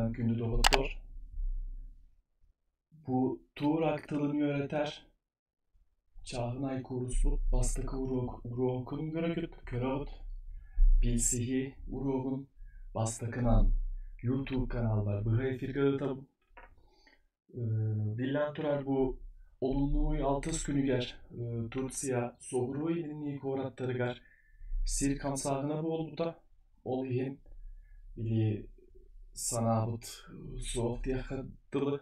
Махтанан күндү доҕоттор! Бу туурак тылын үөрэтэр чааһынай кууруспут бастакы уруокун көрөкүт, көрөҕүт. Билсиһии уруогун бастакынан YouTube каналбар быһа эфиргэ ыытабын. Биллэн турар бу олунньу алтыс күнүгэр Турция соҕуруу илиҥҥи куораттарыгар сир хамсааһына буолбута. Ол иһин били санаабыт суох диэххэ дылы.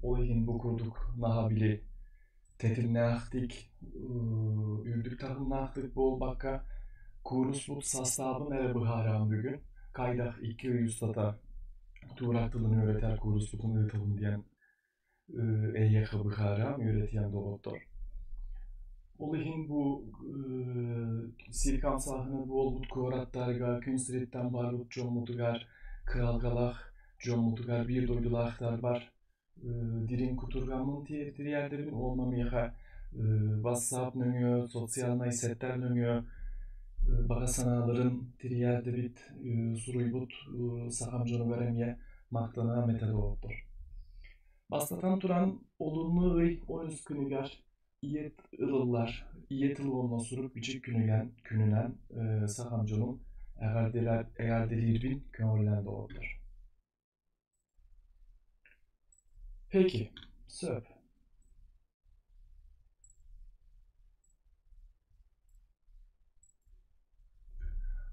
Ол иһин бу курдук наһаа били тэтимнээхтик, үрдүк таһымнаахтык буолбакка, кууруспут састаабын эрэ быһааран бүгүн хайдах 2 ый устата туурак тылын үөрэтэр кууруспутун ыытабын диэн эйиэхэ быһаарыам, үөрэтиэм доҕоттор. Ол иһин бу сир хамсааһына буолбут куораттарга күн сириттэн барбыт дьоммутугар кыһалҕалаах дьоммутугар биир дойдулаахтарбар дириҥ кутурҕаммын тириэрдэбин уонна миэхэ WhatsApp нөҥүө, социальнай сеттэр нөҥүө баҕа санааларын тириэрдэбит, суруйбут сахам дьонугар эмиэ махтаныам этэ доҕоттор. Бастатан туран, олунньу ый 13 күнүгэр ийэ ылыллар, ийэ тыл уонна сурук-бичик күнүнэн, күнүнэн сахам дьонун эҕэрдэлиирбин көҥүллээн доҕоттор. Peki, сөп.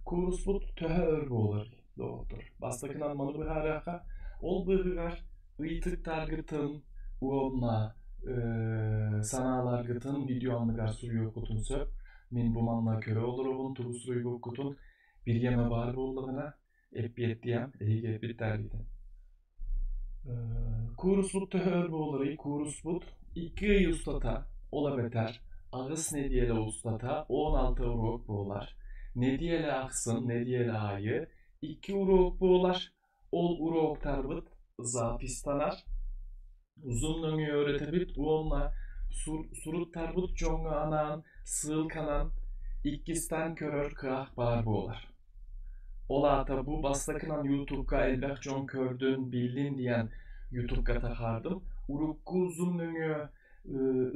Кууруспут төһө өр буолар, доҕоттор? Бастакынан маны быһаарыахха, ол быыһыгар ыйытыктаргытын уонна санааларгытын видео анныгар суруйуоххутун сөп. Мин бу манна көрө олоробун, тугу суруйбуккутун бириэмэ баар буоллаҕына эппиэттиэм, эһиги эппиттээргитин. Кууруспут төһө өр буоларый? Кууруспут 2 ый устата, ол эбэтэр 8 нэдиэлэ устата 16 уруок буолар. Нэдиэлэ ахсын, нэдиэлэ аайы 2 уруок буолар. Ол уруоктарбыт запистанар. Узун нөҥүө үөрэтэбит уонна суруттарбыт дьоҥҥо анаан ссылканан иккистээн көрөр кыах баар буолар. Ол аата бу бастакынан Ютубка элбэх дьон көрдүн, биллин диэн Ютубка таһаардым. Урукку Zoom нөҥүө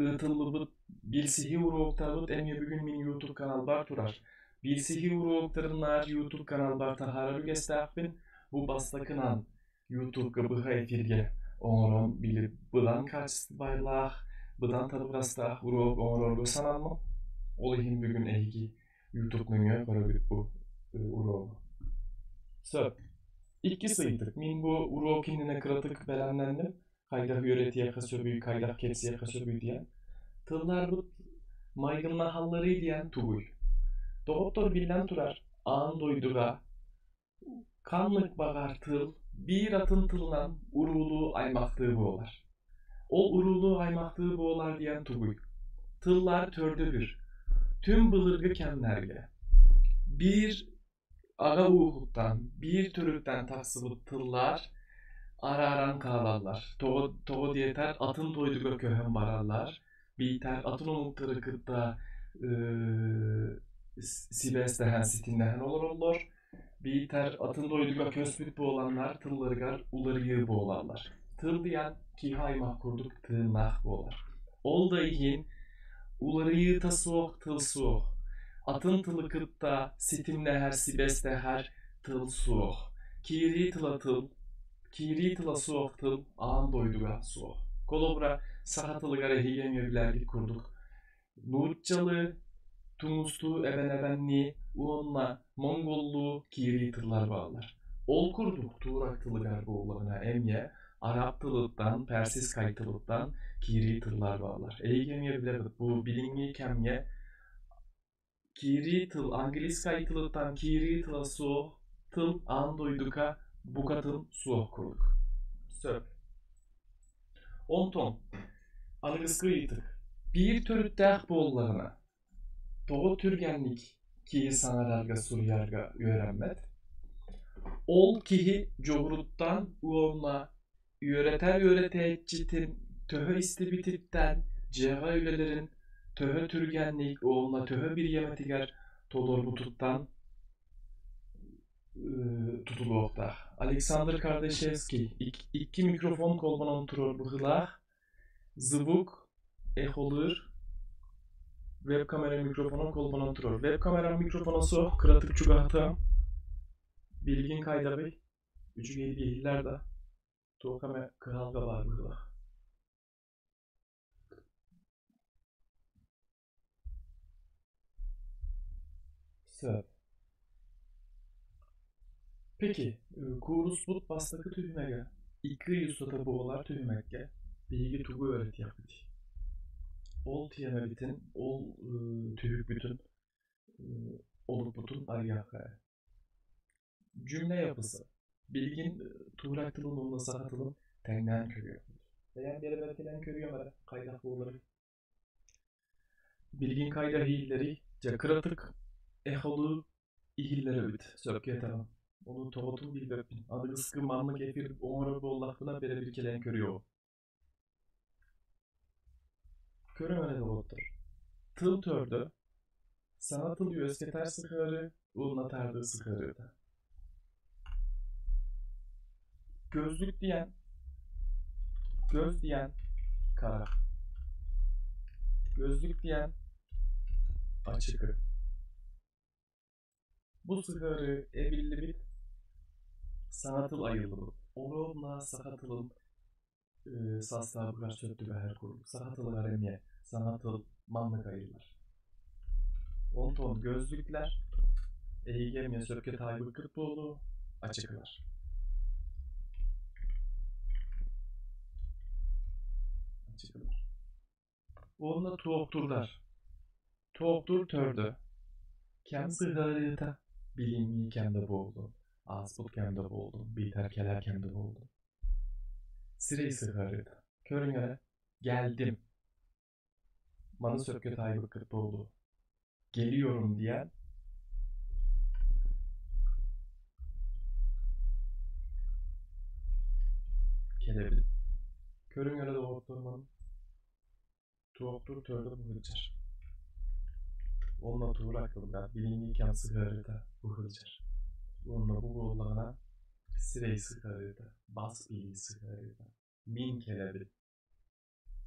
ыытыллыбыт билсиһии уруоктарбыт эмиэ бүгүн мин Ютуб каналбар турар. Билсиһии уруоктарын наар Ютуб каналбар таһаарар үгэстээхпин. Бу бастакынан Ютубка быһа эфиргэ оҥорон били быдан качестволаах, быдан табыгастаах уруок оҥорорго сананным. Ол иһин бүгүн эһиги Ютуб нөҥүө көрөбүт бу уруогу. Сөп. Иккис ыйытык. Мин бу уруок иннинэ кыратык бэлэмнэнним. Хайдах үөрэтиэххэ сөбүй, хайдах кэпсиэххэ сөбүй диэн. Тылларбыт майгыннаһалларый диэн тугуй? Доҕоттор биллэн турар, аан дойдуга Ханнык баҕар тыл биир атын тылынан уруулуу аймахтыы буолар. Ол уруулуу аймахтыы буолар диэн тугуй? Тыллар төрдө бір. Түм былыргы кэмнэргэ биир аҕа ууһуттан, биир төрүттэн тахсыбыт тыллар арааран хаалаллар. Тоҕо, тоҕо диэтэр атын дойдуга көһөн бараллар. Биитэр атын омуктары кытта сибээстэһэн, ситимнэһэн олороллор. Биитэр атын дойдуга көспүт буоланнар тылларыгар уларыйыы буолаллар. Тыл диэн киһи аймах курдук тыыннаах буолар. Ол да иһин уларыйыыта суох тыл суох. Атын тылы кытта ситимнэһэр, сибээстэһэр тыл суох. Киирии тыла тыл, киирии тыла суох тыл аан дойдуга суох. Холобура, саха тылыгар эһиги эмиэ билэргит курдук Нууччалыы, тумустуу эбэн-эбэннии уонна монгуоллуу киирии тыллар бааллар. Ол курдук туурак тылыгар буоллаҕына эмиэ араб тылыттан, персидскай тылыттан киирии тыллар бааллар. Эһиги эмиэ билэбит бу билиҥҥи кэмҥэ киирии тыл английскай тылыттан киирии тыла суох тыл аан дойдуга букатын суох курдук. Сөп. Онтон аныгыскы ыйытык: биир төрүттээх буоллаҕына, тоҕо түргэнник киһи саҥарарга, суруйарга үөрэммэт? Ол киһи дьоҕуруттан уонна үөрэтэр үөрэтээччитин төһө истибититтэн дьиэҕэ үлэлэрин төһө түргэнник уонна төһө бириэмэтигэр толорбутуттан. Тутулуохтаах. Александр Кардашевский икки микрофон холбонон турар быһыылаах. Звук эхолыыр. Веб-камера микрофона холбонон турар. Веб-камера микрофона суох, кыратык чугаһатыам. Билигин хайдабый? Үчүгэй диэһиллэр да. Туох эмэ кыһалҕа баар быһыылаах. Сөп. Peki, кууруспут бастакы түһүмэгэ икки ый устата буолар түһүмэккэ биһиги тугу үөрэтиэхпитий? Ол тиэмэбитин, ол түһүкпүтүн, олукпутун арыйыахха. Cümle yapısı. Билигин туурак тылын уонна саха тылын тэҥнээн көрүөхпүт. Бэйэм биэрэбэркэлээн көрүөм эрэ, хайдах буоларый? Билигин хайдах иһиллэрий? Дьэ, кыратык эхолуу иһиллэр эбит, сөпкө этэҕин. Ону тоҕотун билбэппин. Аныгыскы маннык эфир оҥорор буоллахпына бэрэбиэркэлээн көрүөҕүм. Көрүҥ эрэ доҕоттор. Тыл төрдө саҥа тыл үөскэтэр сыһыары уонна тардыы сыһыарыыта. Gözlük diyen, göz diyen kara. Gözlük diyen ачыкы. Бу сыһыары эбиллибит саҥа тыл айыллыбыт. Оруобуна саха тылын састаабыгар сөп түбэһэр курдук. Саха тылыгар эмиэ саҥа тыл маннык айыллар. Онтон gözlüклэр эһиги эмиэ сөпкө таайбыккыт буолуо, ачыкылар. Ачыкылар. Уонна туохтурдар. Туохтур төрдө. Кэм сыһыарыыта билиҥҥи кэм да буоллун, ааспыт кэм да буоллун, биитэр кэлэр кэм да буоллун. Сирэй сыһыарыыта. Көрүҥ эрэ, geldim. Маны сөпкө таайбыккыт буолуо. Geliyorum diyen кэлэбин. Көрүҥ эрэ доҕотторум, туохтуур төрдө быһыылдьар. Уонна туора тылга билиҥҥи кэм сыһыарыыта быһыылдьар. Уонна бу буоллаҕына сирэй сыһыарыыта, бас билии сыһыарыыта. Мин кэлэбин.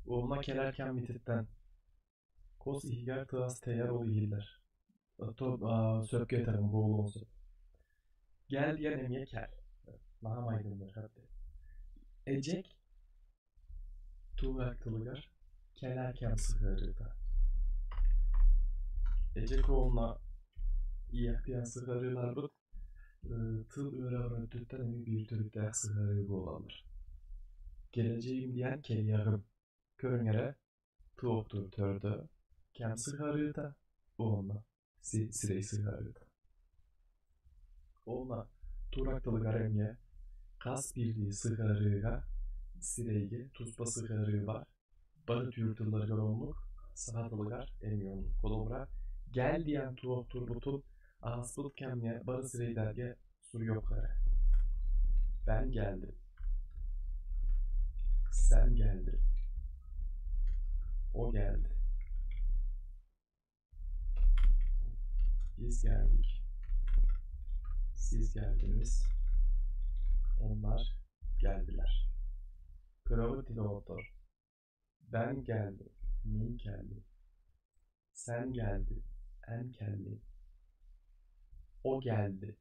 Уонна кэлэр кэммититтэн хос иһигэр тыас тэйэр ол иһиллэр. Оттон сөпкө этэҕин буолуон сөп. Gel диэн эмиэ кэл. Наһаа майгынныыр Эдьек туурак тылыгар кэлэр кэм сыһыарыыта. Эдьек уонна иэх диэн сыһыарыыларбыт тыл үөрэҕин өттүттэн эмиэ биир төрүттээх сыһыарыы буолаллар. Кэлэдьиим диэн кэлиэҕим, көрүҥ эрэ, туохтуур төрдө, кэм сыһыарыыта уонна сирэй сыһыарыыта. Уонна турак тылыгар эмиэ хас биирдии сыһыарыыга сирэйгэ туспа сыһыарыы баар. Бары түүр тылларыгар оннук, саха тылыгар эмиэ оннук. Холобура, гэл диэн туохтуурбутун ааспыт кэмҥэ бары сирэйдэргэ суруйуохха эрэ. Ben geldim. Sen geldin. O geldi. Biz geldik. Siz geldiniz. Onlar geldiler. Көрөҕүт доҕоттор. Ben geldim. Мин кэллим. Sen geldin. Эн кэллиҥ. O geldi.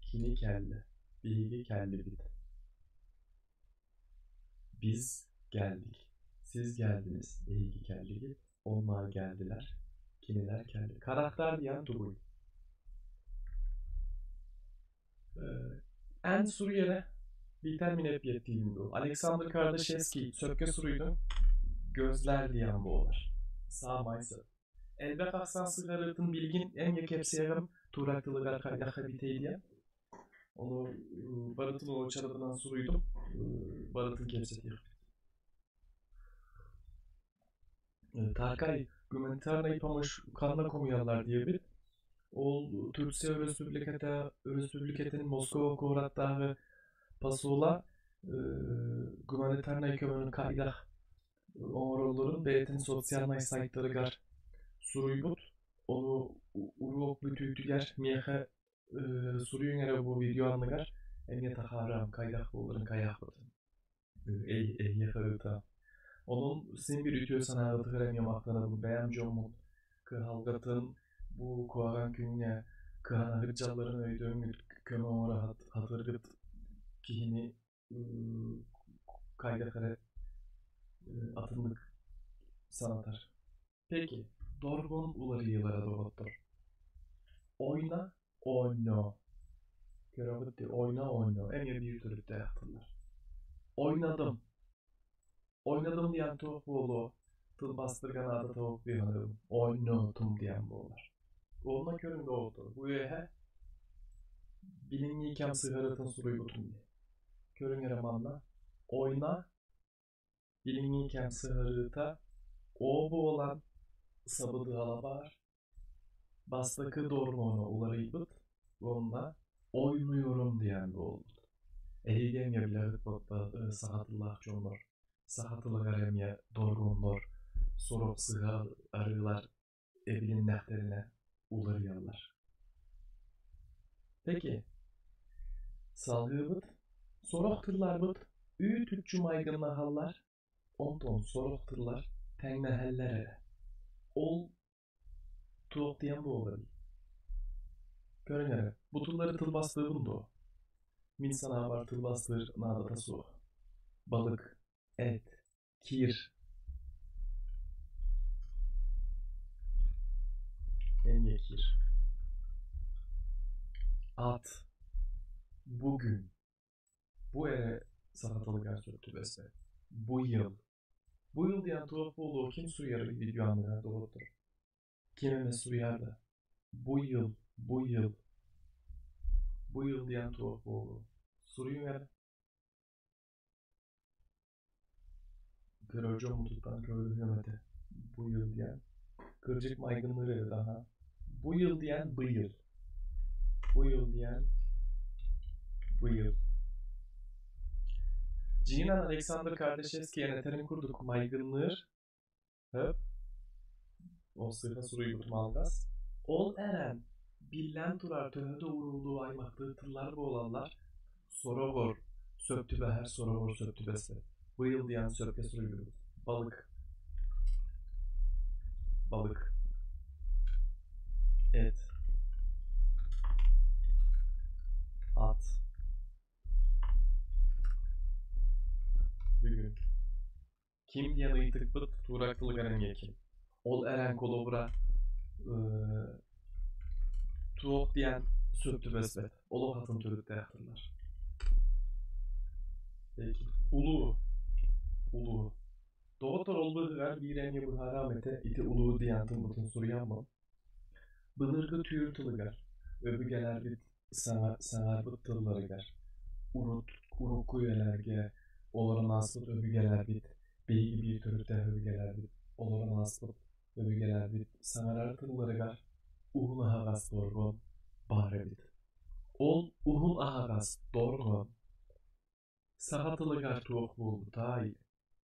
Кини кэллэ. Биһиги кэллибит. Biz geldik. Siz geldiniz. Эһиги кэллигит. Onlar geldiler. Кинилэр кэлли. Харахтар диэн тугуй? Эн суруй эрэ. Биитэр мин эппиэттиибин дуу. Александр Кардашевский сөпкө суруйдуҥ. Gözler диэн буолар. Саамай сөп. Элбэх ахсаан сыһыарыытын билигин эмиэ кэпсиэҕим туурак тылыгар хайдах эбитэй диэн. Ону барытын уочаратынан суруйдум. Барытын кэпсэтиэхпит. Таркай гуманитарная помощь ханна хомуйаллар диэбит. Ол Турция Өрөспүүбүлүкэтэ Өрөспүүбүлүкэтин Москва куораттааҕы посола гуманитарнай көмөнү хайдах оҥороллорун бэйэтин социальнай сайтарыгар суруйбут. Ону уруок бүтүүтүгэр миэхэ Суруйуҥ эрэ бу видео анныгар эмиэ тахаарыам хайдах буоларын хайаахпытын. Эһиэхэ ыыта. Онон син биир үтүө санааҕытыгар эмиэ махтанабын. Бэйэм дьоммут кыһалҕатын бу куһаҕан күҥҥэ кыһанаһыт дьалларын өйдөөҥҥүт көмө оҥоро сатыыргыт киһини хайдах эрэ атыннык санатар. Peki, дорҕоон уларыйыылара доҕоттор. Ойна, оонньоо. Көрөҕүт дии, ойна, оонньоо. Эмиэ биир төрүттээх тыллар. Ойнадым. Ойнадым диэн туох буолуо? Тылбаастырга наада туох дии Оонньоотум диэн буолар. Уонна көрүҥ доҕоттор, бу үөһэ билиҥҥи кэм сыһыарытын суруйбутум дии. Көрүҥ эрэ манна. Ойна билиҥҥи кэм сыһыарыыта о буолан сабыдыала баар. Бастакы дорҕооно уларыйбыт уонна ойнуйорум диэн буолбут. Эһиги эмиэ билэҕит буолла саха тыллаах дьоннор саха тылыгар эмиэ дорҕооннор сорох сыһа арыылар эбилиннэхтэринэ уларыйаллар. Peki, салгыыбыт сорох тылларбыт үүт-үкчү майгыннаһаллар, онтон сорох тыллар тэҥнэһэллэр эрэ. Ол туох диэн буоларый? Көрүҥ эрэ, бу тыллары тылбаастыыбын дуо? Мин санаабар тылбаастыыр наадата суох. Балык, эт, кир. Эмиэ кир. Ат. Бүгүн. Бу эрэ саха тылыгар сөп түбэспэт. Бу йыл. Бу йыл диэн туох буолуо ким суруйар видео анныгар доҕоттор? Ким эмэ суруйар да? Бу йыл, бу йыл. Бу йыл диэн туох буолуо? Суруйуҥ эрэ. Көрөр дьоммутуттан көрүһүөм этэ. Бу йыл диэн. Кырдьык майгынныыр эбит аһа. Бу йыл диэн быйыл. Бу йыл диэн быйыл. Дьиҥинэн Александр Кардашевский этэрин курдук майгынныыр. Хөп. Ол сыыһа суруйбутум алҕас. Ол эрэн, биллэн турар төһө да уруулуу аймахтыы тыллар буолаллар, сороҕор сөп түбэһэр, сороҕор сөп түбэспэт. Быйыл диэн сөпкө суруйдубут. Балык. Балык. Эт. Ат. Бүгүн. Ким диэн ыйытыкпыт туурак тылыгар эмиэ ким. Ол эрэн холобура туох диэн сөп түбэспэт. Олох атын төрүттээх тыллар. Peki. Улуу. Улуу. Доҕоттор ол быыһыгар биир эмиэ быһаарыам этэ ити улуу диэн тылбытын суруйаммын. Былыргы түүр тылыгар өбүгэлэрбит саҥарбыт тылларыгар урут урукку үйэлэргэ олорон ааспыт өбүгэлэрбит биһиги биир төрүттээх өбүгэлэрбит олорон ааспыт өбүгэлэрбит саҥарар тылларыгар уһун аһаҕас дорҕоон баар эбит. Ол уһун аһаҕас дорҕоон саха тылыгар туох буолбутай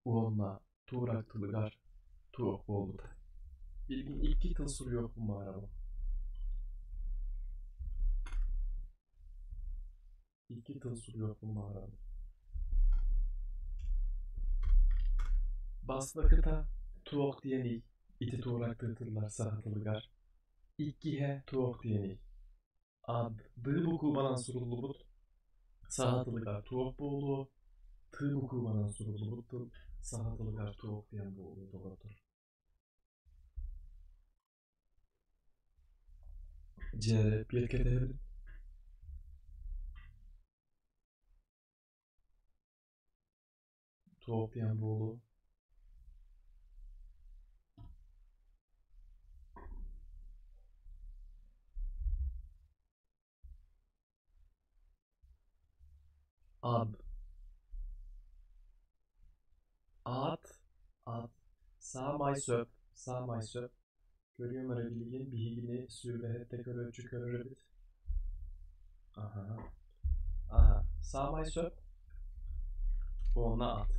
уонна туурак тылыгар туох буолбутай? Билигин икки тыл суруйуохпун баҕарабын. Икки тыл суруйуохпун баҕарабын. Бастакыта туох диэний ити туорактыы тыллар саха тылыгар, иккиһэ туох диэний Ад ды букубанан суруллубут саха тылыгар туох буолуо, ты букубанан суруллубут тыл саха тылыгар туох диэн буолуо доҕоттор. Дьэ, эппиэт кэтэһэбин. Туох диэн буолуо? Ад. Аат, ат. Саамай сөп, саамай сөп. Көрүөм эрэ билигин биһигини сүбэһиттэ көрөөччү көрөр эбит. Аһа. Аһа. Саамай сөп. Уонна ат.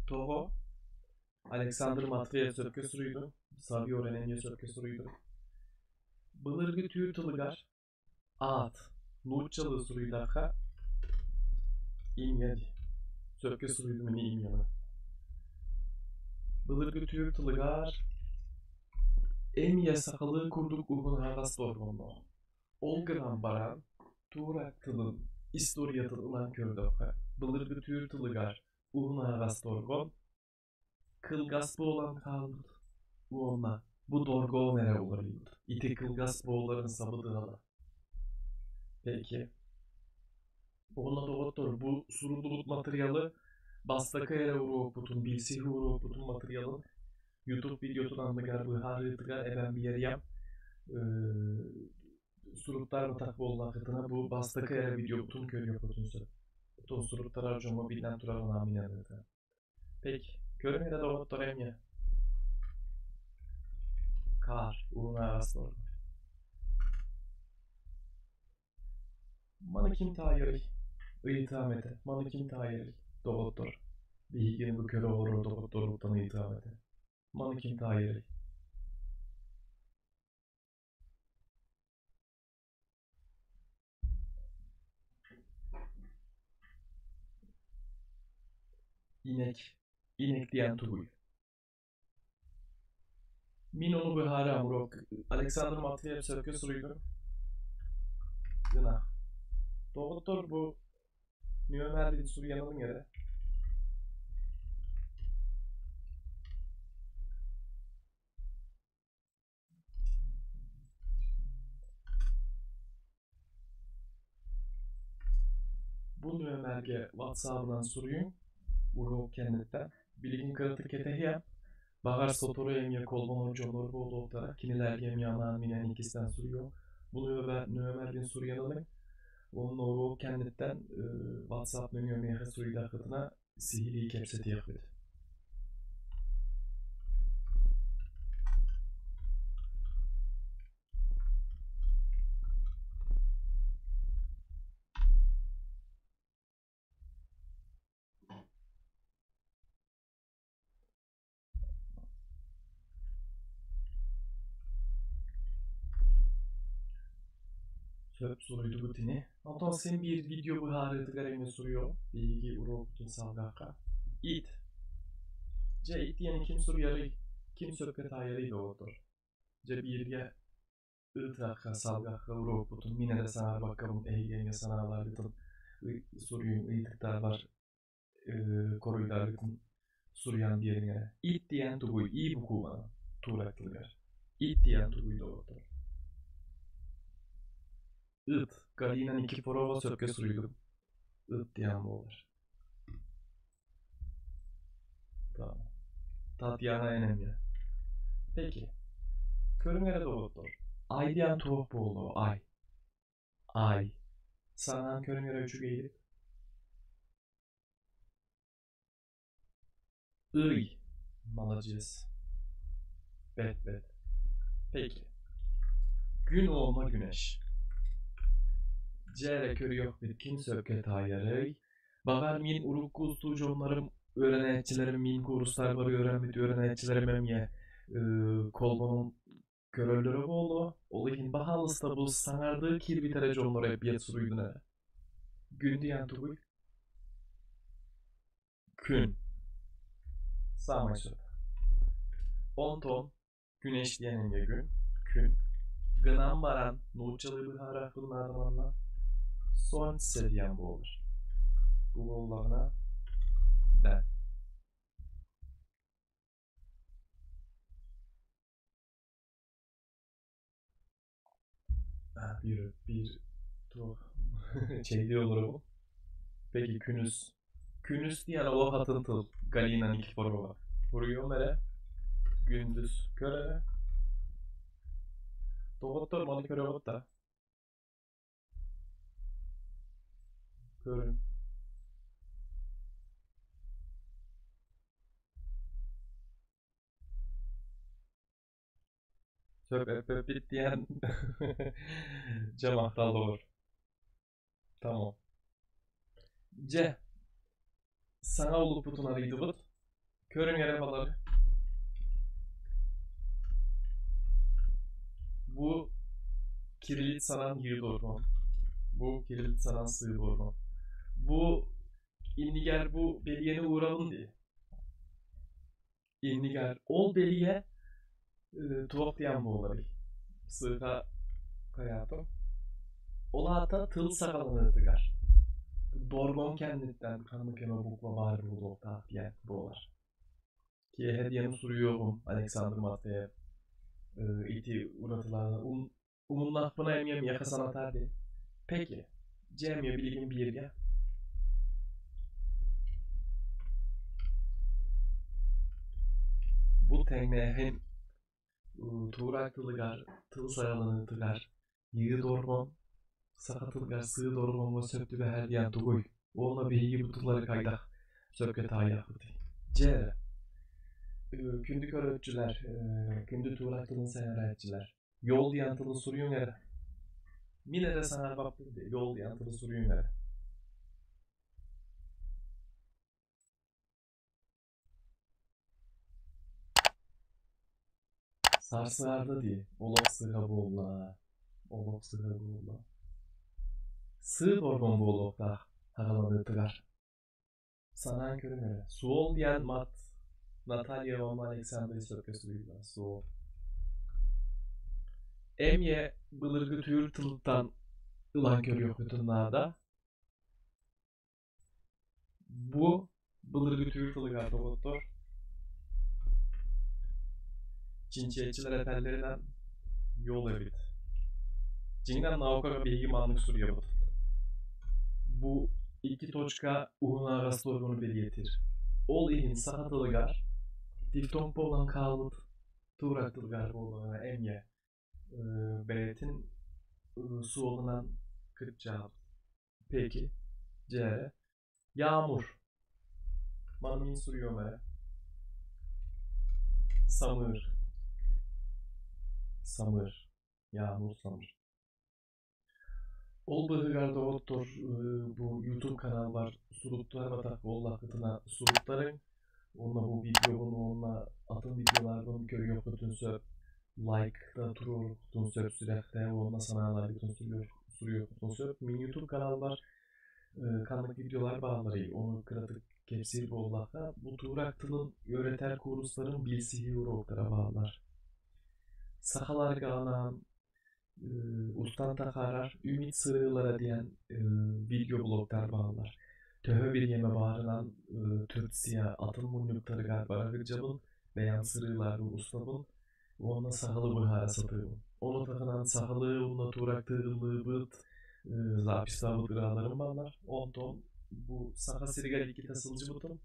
Тоҕо? Александр Матвеев сөпкө суруйду. Савиор эмиэ сөпкө суруйду. Былыргы түүр тылыгар аат. Нууччалыы суруйдахха имя дии. Сөпкө суруйдум ини имяны. Былыргы түүр тылыгар эмиэ сахалыы курдук уһун аһаҕас дорҕоонноох. Ол гынан баран, туора тылын историятын ылан көрдөххө, былыргы түүр тылыгар уһун аһаҕас дорҕоон кылгас буолан хаалбыт уонна бу дорҕоон эрэ уларыйбыт. Ити кылгас буоларын сабыдыала. Peki. Уонна доҕоттор, бу суруллубут матырыйаалы бастакы эрэ уруокпутун, билсиһии уруокпутун матырыйаалын YouTube видеотун анныгар быһаарыытыгар эбэн биэриэм. Суруктаабатах буоллаххытына, бу бастакы эрэ видеобутун көрүөххүтүн сөп. Оттон суруктарар дьоҥҥо биллэн турар анаан Peki, көрүҥ эрэ доҕоттор эмиэ. Каар, уунааҕас буолла. Маны ким таайарый? Ыйытыам этэ. Маны ким таайарый? Доҕоттор. Биһигини бу көрө олорор доҕотторуттан ыйытыам этэ. Маны ким таайарый? Inek. Inek диэн тугуй? Мин ону быһаарыам урок. Александр Матвеев сөпкө суруйдум. Гына. Доҕоттор бу нүөмэрбин суруйан ылыҥ эрэ. Бу нүөмэргэ WhatsApp-ынан суруйуҥ, уруок кэнниттэн. Билигин кыратык кэтэһиэм. Баҕар сотору эмиэ холбонор дьоннор буолуохтара, кинилэргэ эмиэ анаан-минээн иккистээн суруйуом. Бу нүөмэрбин суруйан ылыҥ. Уонна уруок кэнниттэн WhatsApp нөҥүө миэхэ суруйдаххытына сиһилии кэпсэтиэхпит. Сөп суруйдубут ини. Онтон син биир видео быһаарыытыгар эмиэ суруйуом. Биһиги уруокпутун салгыахха. Ит. Дьэ, ит диэни ким суруйарый? Ким сөпкө таайарый доҕоттор? Дьэ, бииргэ ыытыахха, салгыахха уруокпутун мин эрэ саҥарбаккабын эһиги эмиэ санааларгытын суруйуҥ ыйытыктарбар коруйдаргытын суруйан биэриҥ эрэ. Ит диэн тугуй? И букванан туурак тылыгар. Ит диэн тугуй доҕоттор? Ыт. Галина Никифорова сөпкө суруйдум. Ыт диэн буолар. Tamam. Tatyana önemli. Peki. Көрүҥ эрэ доҕоттор. Ай диэн туох буолуо? Ай. Ай. Санаан көрүҥ эрэ үчүгэйдик. Ый. Маладьыас. Бэт бэт. Peki. Күн уонна күнэш. Дьэ эрэ көрүөхпүт ким сөпкө таайарый? Баҕар мин урукку устудьуоннарым үөрэнээччилэрим мин куурустарбар үөрэммит үөрэнээччилэрим эмиэ холбонон көрөллөрө буолуо. Ол иһин баһаалыста бу саҥардыы киирбит эрэ дьоннор эппиэт суруйдун эрэ. Күн диэн тугуй? Күн. Саамай сөп. Онтон күнэш диэн эмиэ күн. Күн. Гынан баран нууччалыы быһаарарбын наадаланна. Солнце диэн буолар. Бу буоллаҕына да. Bir, bir туох чэйдии олоробун. Peki күнүс. Күнүс диэн олох атын тыл Галина Никифорова. Суруйуом эрэ. Күндүз көр эрэ. Доҕоттор маны көрөҕүт да? Көрүҥ. Сөп эппэппит диэн дьэ махтал olur. Tamam. Дьэ, саҥа улуппутун арыйдыбыт. Көрүҥ эрэ балары. Бу кириллицанан йыы дорҕоон. Бу кириллицанан сыы буолуо. Бу иннигэр бу бэлиэни уурабын дии. Иннигэр ол бэлиэ туох диэн буоларый? Сыыха хайаатым. Ол аата тыл саҕаланыытыгар дорҕоон кэнниттэн ханнык эмэ буква баар буолуохтаах диэн буолар. Киэһэ диэн суруйуоҕум Александр Матвеев ити уратылаана умуннахпына эмиэ миэхэ санатаар дии. Peki, дьэ эмиэ билигин бииргэ. Бу тэҥнээһин туурак тылыгар, тыл саҕаланыытыгар йыы дорҕоон, саха тылыгар сыы дорҕооҥҥо сөп түбэһэр диэн тугуй? Уонна биһиги бу тыллары хайдах сөпкө таайыахпытый? Дьэ эрэ, күндү көрөөччүлэр, күндү туурак тылын сэҥээрээччилэр, Йол диэн тылы суруйуҥ эрэ. Мин эрэ саҥарбаппын дии, йол диэн тылы суруйуҥ эрэ. Сарсыарда дии, олох сыыһа буолла, олох сыыһа буолла. Сыы дорҕоон буолуохтаах аҕаланыытыгар. Санаан көрүҥ эрэ, суол диэн мат Наталья уонна Александр сөпкө суруйдулар, суол. Эмиэ былыргы түүр тылыттан ылан көрүөхпүтүн наада. Бу былыргы түүр тылыгар доҕоттор чинчийээччилэр этэллэринэн йол эбит. Дьиҥинэн наукаҕа биһиги маннык суруйабыт. Бу икки точка уһун аҕас торгуну бэлиэтиир. Ол иһин саха тылыгар дифтонг буолан хаалбыт тура тылыгар буоллаҕына эмиэ бэйэтин суолунан кырдьаабыт. Peki, дьэ, Yağmur. Маны мин суруйуом эрэ. Самыыр. Самыыр. Yağmur самыр. Ол быыһыгар доҕоттор бу YouTube каналбар суруттарбатах буоллаххытына суруттарыҥ уонна бу видеобун уонна атын видеоларбын көрүөххүтүн сөп лайкта туруоруккутун сөп сүрэхтээх уонна санааларгытын суруйуоххутун сөп. Мин YouTube каналбар ханнык видеолар баалларый ону кыратык кэпсиир буоллахха бу туурак тылын үөрэтэр куурустарын билсиһии уроктара бааллар. Сахаларга анаан устан тахаарар Үмит сырыылара диэн видеоблогтар бааллар. Төһө бириэмэ баарынан Турция атын мунньуктарыгар бара сылдьабын, бэйэм сырыыларбын устабын уонна сахалыы быһаара сатыыбын. Ону таһынан сахалыы уонна туурактыыллыыбыт, записьтаабыт ырыаларым бааллар. Онтон бу Саха сиригэр иккитэ сылдьыбытым.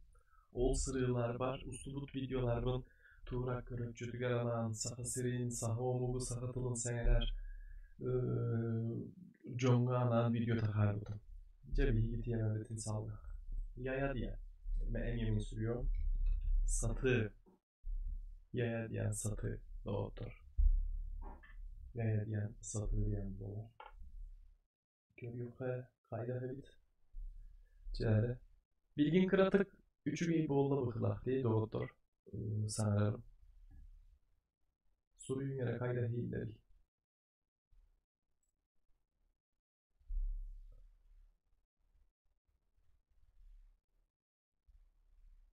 Ол сырыыларбар устубут видеоларбын туора көрөөччүтүгэр анаан Саха сирин, саха омугу, саха тылын сэҥэрэр дьоҥҥо анаан видео таһаарбытым. Дьэ биһиги тиэмэбитин салгыах. Яя диэн эмиэ мин суруйуом. Сатыы. Яя диэн сатыы доҕоттор. Яя диэн сатыы диэн буолар. Көрүөххэ хайдах эбит? Дьэ билигин кыратык үчүгэй буолла быһыылаах дии доҕоттор саҥарарым. Суруйуҥ эрэ хайдах иһиллэрий?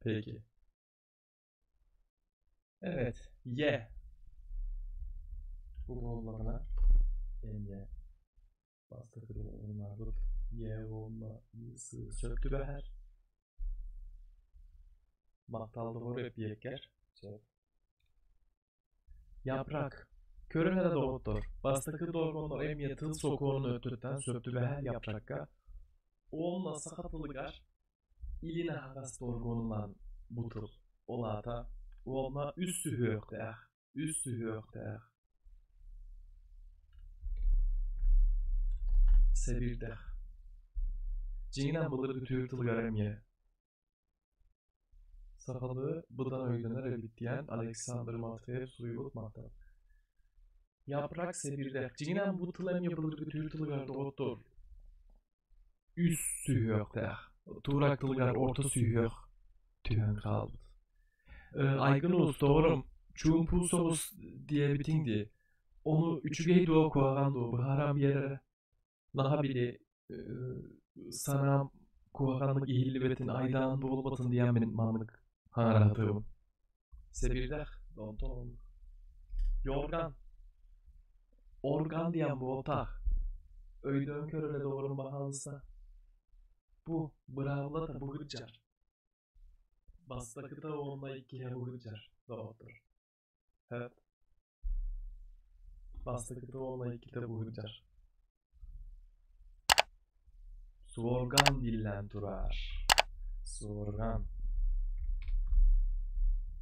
Peki. Evet, ye. Бу буоллаҕына эмиэ бастакы уоннаабыт е уонна сы сөп түбэһэр. Махталлыбар эппиэккэр сөп. Yaprak. Көрүҥ эрэ доҕоттор, бастакы дорҕооно эмиэ тыл сокуонун өттүттэн сөп түбэһэр япракка уонна саха тылыгар Илин аһаҕас дорҕоонунан бу тыл, ол аата уонна үс сүһүөхтээх, үс сүһүөхтээх Сэбирдэх. Дьиҥинэн былыргы түүр тылыгар эмиэ сахалыы быдан өйдөнөр эбит диэн Александр Матвеев суруйбут махтал. Yaprak сэбирдэх. Дьиҥинэн бу тыл эмиэ былыргы түүр тылыгар доҕоттор үс сүһүөхтээх, туурак тылыгар орто сүһүөх түһэн хаалбыт. Айгын уус доҕорум, чуумпу соҕус диэбитиҥ дии, ону үчүгэй дуо куһаҕан дуо быһааран биэр эрэ. Наһаа били Санаам куһаҕаннык иһиллибэтин, айдаан буолбатын диэн мин маннык хаҥараатыыбын. Сэбирдэх, онтон оннук. Yorgan. Organ диэн буолтаах. Өйдөөн көрөрө доҕорум баһаалыста. Бу быраабылата быһыдьар. Бастакыта уонна иккиһэ быһыдьар, доҕоттор. Хөп. Бастакыта уонна иккитэ быһыдьар. Суорган биллэн турар. Суорган.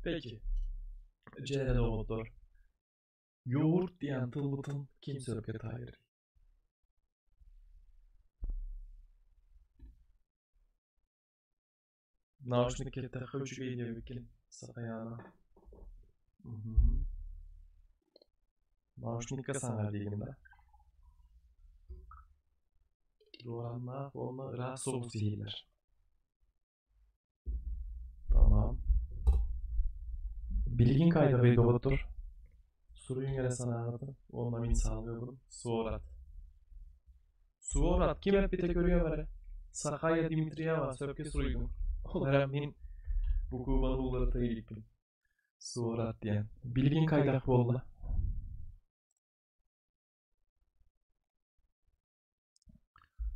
Peki. Дьэ эрэ доҕоттор, yoğurt диэн тылбытын ким сөпкө таайарый? Наушник кэттэххэ үчүгэй диэбиккин, Сахаяна. Мгм. Наушникка саҥар диигин да? Дуораннаах уонна ыраах соҕус иһиллэр. Tamam. Билигин кайдабый доҕоттор? Суруйуҥ эрэ санааҕытын уонна мин салгыыбын. Суорат. Суорат ким эппитэ көрүөм эрэ. Сахая Дмитриева сөпкө суруйдуҥ. Ол эрэн мин букубаны уларыта иликпин. Суорат диэн. Билигин хайдах буолла?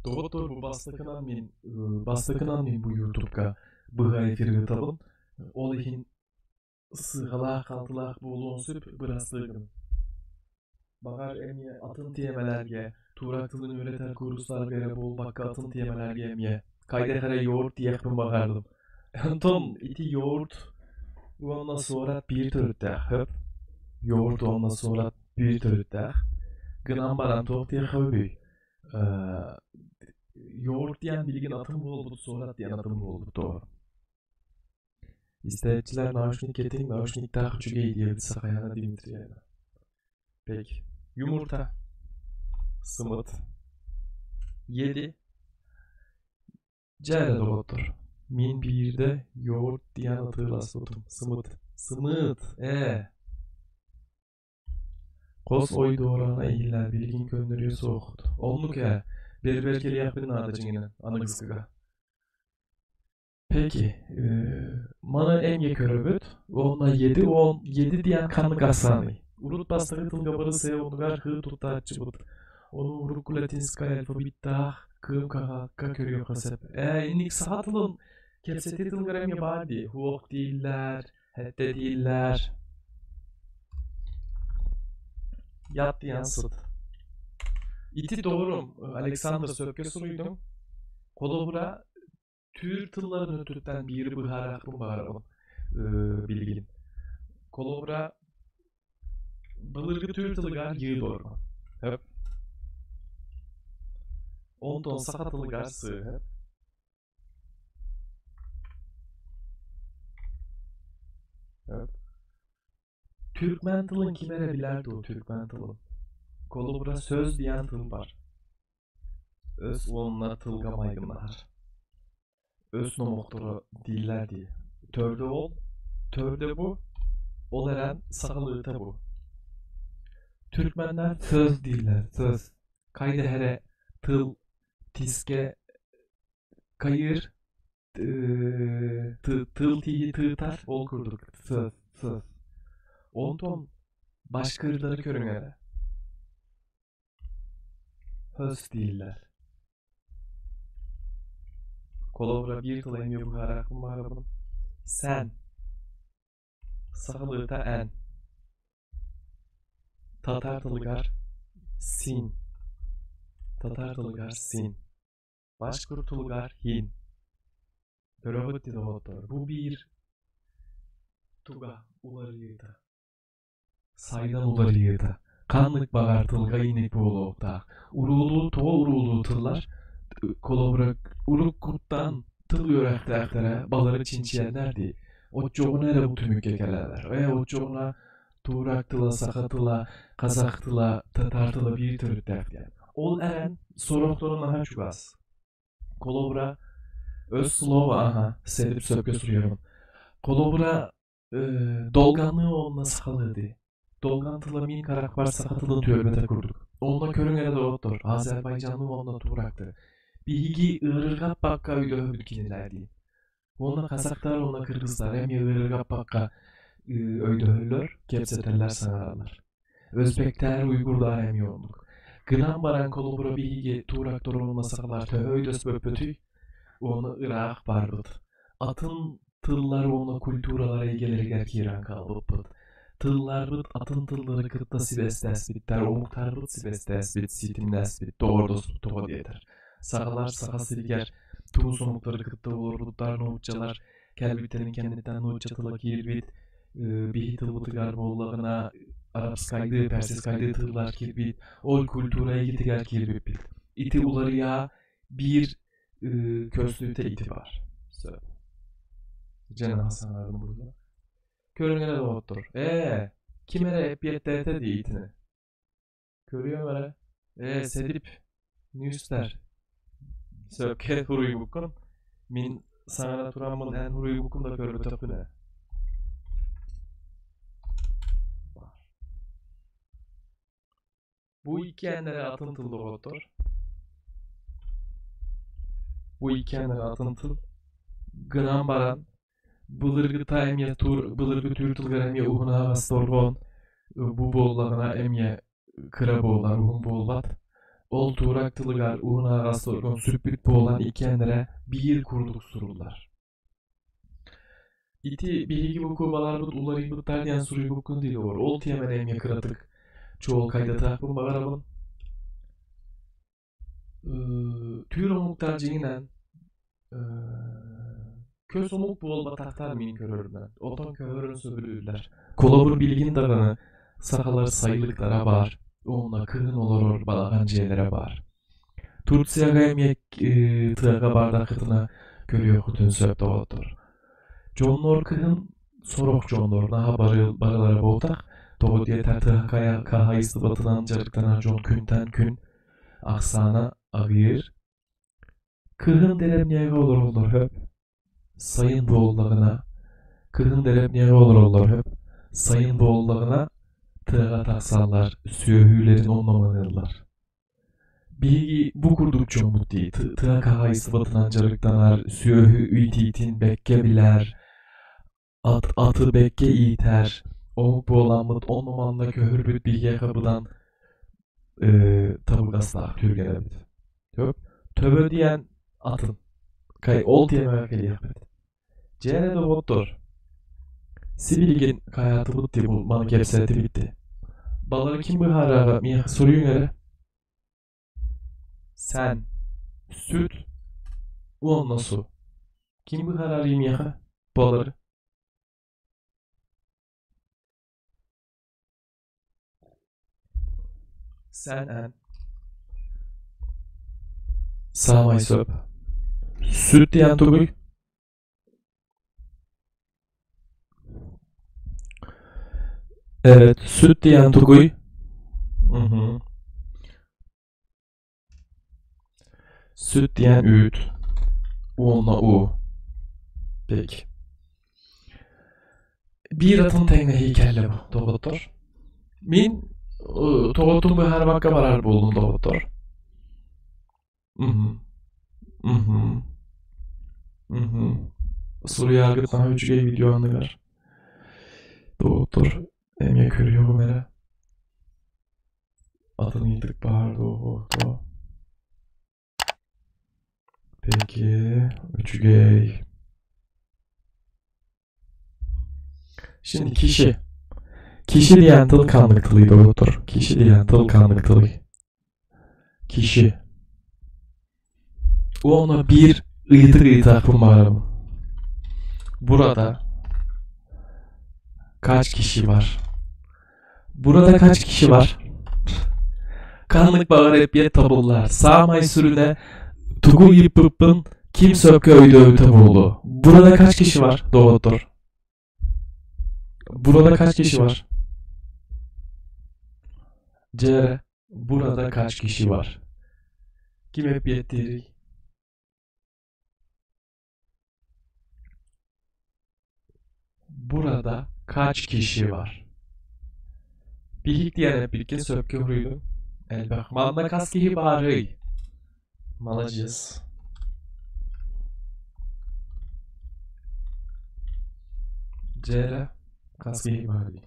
Доҕоттор, бу бастакынан мин бу Ютубка быһа эфир ыытабын. Ол иһин сыыһалаах-халтылаах буолуон сөп бырастыы Баҕар эмиэ атын тиэмэлэргэ, туурак тылын үөрэтэр куурустарга эрэ буолбакка атын тиэмэлэргэ эмиэ хайдах эрэ йогурт диэхпин баҕардым. Онтон ити йогурт уонна суорат биир төрүттээх, хөп? Йогурт уонна суорат биир төрүттээх. Гынан баран туох диэххэ үгүй? Йогурт диэн билигин атын буолбут, суорат диэн атын буолбут дуо? Истээччилэр наушник кэтиҥ, наушниктаах үчүгэй диэбит Сахаяна Дмитриевна. Peki. Yumurta. Сымыт. Yedi. Дьэ эрэ доҕоттор, мин биирдэ йогурт диэн атыыласпытым. Сымыт. Сымыыт, ээ. Хос ой дуораана иһиллээн билигин көннөрүө суоххут. Оннук ээ, бэрбэр кэлиэхпин наада дьиҥинэн, аныгыскыга. Peki, маны эмиэ көрөбүт уонна yedi он yedi диэн ханнык ахсааный? Урут бастакы тылга бары сыа оннугар хыы туттааччыбыт. Ону урукку латинскай алфавиттаах кыым хаһаакка көрүөххэ сөп. Ээ, инник саха тылын кэпсэтии тылыгар эмиэ баар дии. Хуох дииллэр, хэттэ дииллэр. Ят диэн сыт. Ити доҕорум Александр сөпкө суруйдуҥ. Холобура, түүр тылларын өттүттэн биири быһаарыахпын баҕарабын билигин. Холобура, былыргы түүр тылыгар йыы дорго. Хөп. Онтон саха тылыгар сыыһа. Хөп. Türkmen тылын ким эрэ билэр дуо Türkmen тылын? Холобура сөз диэн тыл бар. Өс уонна тылга майгыннаһар. Өс номохторо дииллэр дии. Төрдө ол, төрдө бу, ол эрэн саҕалыыта бу. Түркменнэр сөз дииллэр, сөз. Хайда эрэ тыл тискэ кайыр, тыл тииһи тыытар, ол курдук сөз, сөз. Онтон башкырдары көрүҥ эрэ. Hös дииллэр. Холобура биир тыл эмиэ быһаарыахпын баҕарабын. Сэн. Сахалыыта эн. Татаар тылыгар син. Татаар тылыгар син. Башкир тылыгар хин. Көрөҕүт дии доҕоттор, бу биир туга уларыйыыта. Сайдан уларыйыыта ханнык баҕар тылга инник буолуохтаах. Уруулуу тоҕо уруулуу тыллар холобура уруккуттан тыл үөрэхтээхтэрэ балары чинчийэннэр дии. Оччоҕуна эрэ бу түмүккэ кэлэллэр. Ээ оччоҕуна туурак тыла, саха тыла, казах тыла, татаар тыла биир төрүттээх диэн. Ол эрэн сорохторо наһаа чугас. Холобура өс слово аха сэрип сөпкө суруйабын. Холобура Долганыы уонна сахалыы дии. Долган тыла мин харахпар саха тылын түөлбэтэ курдук. Онно көрүҥ эрэ доҕоттор, азербайдьанныы уонна туурактыы. Биһиги ыарырҕаппакка өйдөһөбүт кинилэрдиин. Уонна казактар уонна кыргызтар эмиэ ыарырҕаппакка өйдөһөллөр, кэпсэтэллэр, саҥараллар. Өзбектэр, уйгурдар эмиэ оннук. Гынан баран холобура биһиги туурактар уонна сахалар төһө өйдөспөппүтүй? Уонна ыраах барбыт. Атын тыллар уонна культуралар эйгэлэригэр киирэн хаалбыппыт. Тылларбыт атын тыллары кытта сибээстэспиттэр, омуктарбыт сибээстэспит, ситимнэспит, доҕордоспут тоҕо диэтэр. Сахалар Саха сиригэр туус омуктары кытта олорбуттар, нууччалар кэлбиттэрин кэнниттэн нуучча тыла киирбит, биһи тылбытыгар буоллаҕына арабскайды, персидскайды тыллар киирбит, ол культура эйгэтигэр киирбиппит. Ити уларыйа биир көстүүтэ ити баар. Сөп. Дьэ наһаа саҥарым буолла. Көрүҥ эрэ доҕоттор. Ээ, ким эрэ эппиэттээтэ дии итини. Көрүөм эрэ. Ээ, Сэдип, Нүүстэр. Сөпкө суруйбуккун. Мин саҥара тураммын эн суруйбуккун да көрбөтөхпүн ээ. Бу иккиэннэрэ атын тыл доҕоттор. Бу иккиэннэрэ атын тыл. Гынан баран былыргыта эмиэ тур былыргы түүр тылыгар эмиэ уһун аһаҕас дорҕоон бу буоллаҕына эмиэ кыра буолар уһун буолбат. Ол туурак тылыгар уһун аһаҕас дорҕоон сүппүт буолан иккиэннэрэ биир курдук суруллар. Ити биһиги букубаларбыт уларыйбыттар диэн суруйбуккун дии доҕор. Ол тиэмэни эмиэ кыратык чуолкайдатыахпын баҕарабын. Түүр омуктар дьиҥинэн көс омук буолбатахтар мин көрөрбүнэн. Отон көһөрөн сөбүлүүллэр. Холобур билигин даҕаны сахалар сайылыктара баар уонна кыһын олорор балаҕан дьиэлэрэ баар. Турцияҕа эмиэ тыаҕа бардаххытына көрүөххүтүн сөп доҕоттор. Дьоннор кыһын сорох дьоннор наһаа барылара буолтах, тоҕо диэтэр тыа хаһаайыстыбатынан дьарыктанар дьон күнтэн күн ахсаана аҕыйыыр. Кыһын дэриэбинэҕэ олороллор сөп, сайын буоллаҕына кыһын дэриэбинэҕэ олороллор сөп, сайын буоллаҕына тыаҕа тахсаллар, сүөһүлэрин онно маныыллар. Биһиги бу курдук дьоммут дии, тыа хаһаайыстыбатынан дьарыктанар, сүөһү иитиитин бэккэ билэр, ат аты бэккэ иитэр, омук буоламмыт онно-манна көһөрбүт биһиэхэ быдан табыгастаах түргэн эбит. Төп, төбө диэн атын. Кай ол тиэмэҕэ кэлиэхпит. Дьэ эрэ доҕоттор, сибилигин хайаатыбыт дии бу маны кэпсээтибит дии. Балары ким быһаарара миэхэ суруйуҥ эрэ. Sen, süt уонна су. Ким быһаарарый миэхэ балары? Sen эн. Саамай сөп. Сүт диэн тугуй? Evet, süt diyen тугуй? Мгм. Süt диэн үүт. Уонна уу. Peki. Биир атын тэҥнэһии кэллэ бу, доҕоттор. Мин тоҕотун быһаарбакка барар буоллум, доҕоттор. Мгм. Мгм. Мгм. Суруйааргыт наһаа үчүгэй видео анныгар. Доҕоттор, эмиэ көрүөҕүм эрэ. Атын ыйытык баар дуо, дуо? Peki, үчүгэй. Şimdi kişi. Kişi diyen тыл ханнык тылый доҕоттор? Киши диэн тыл ханнык тылый? Киши. Уонна биир ыйытык ыйытаахпын баҕарабын. Burada kaç kişi var? Burada kaç kişi var? Ханнык баҕар эппиэт табыллар. Саамай сүрүнэ тугу ыйыппыппын ким сөпкө өйдөөбүтэ буолуо. Burada kaç kişi var доҕоттор? Burada kaç kişi var? Дьэ, burada kaç kişi var? Ким эппиэттиирий? Burada kaç kişi var? Биһик диэн эппиккин сөпкө суруйдуҥ. Элбэх. Манна хас киһи баарый? Маладьыас. Дьэ эрэ, хас киһи баарый?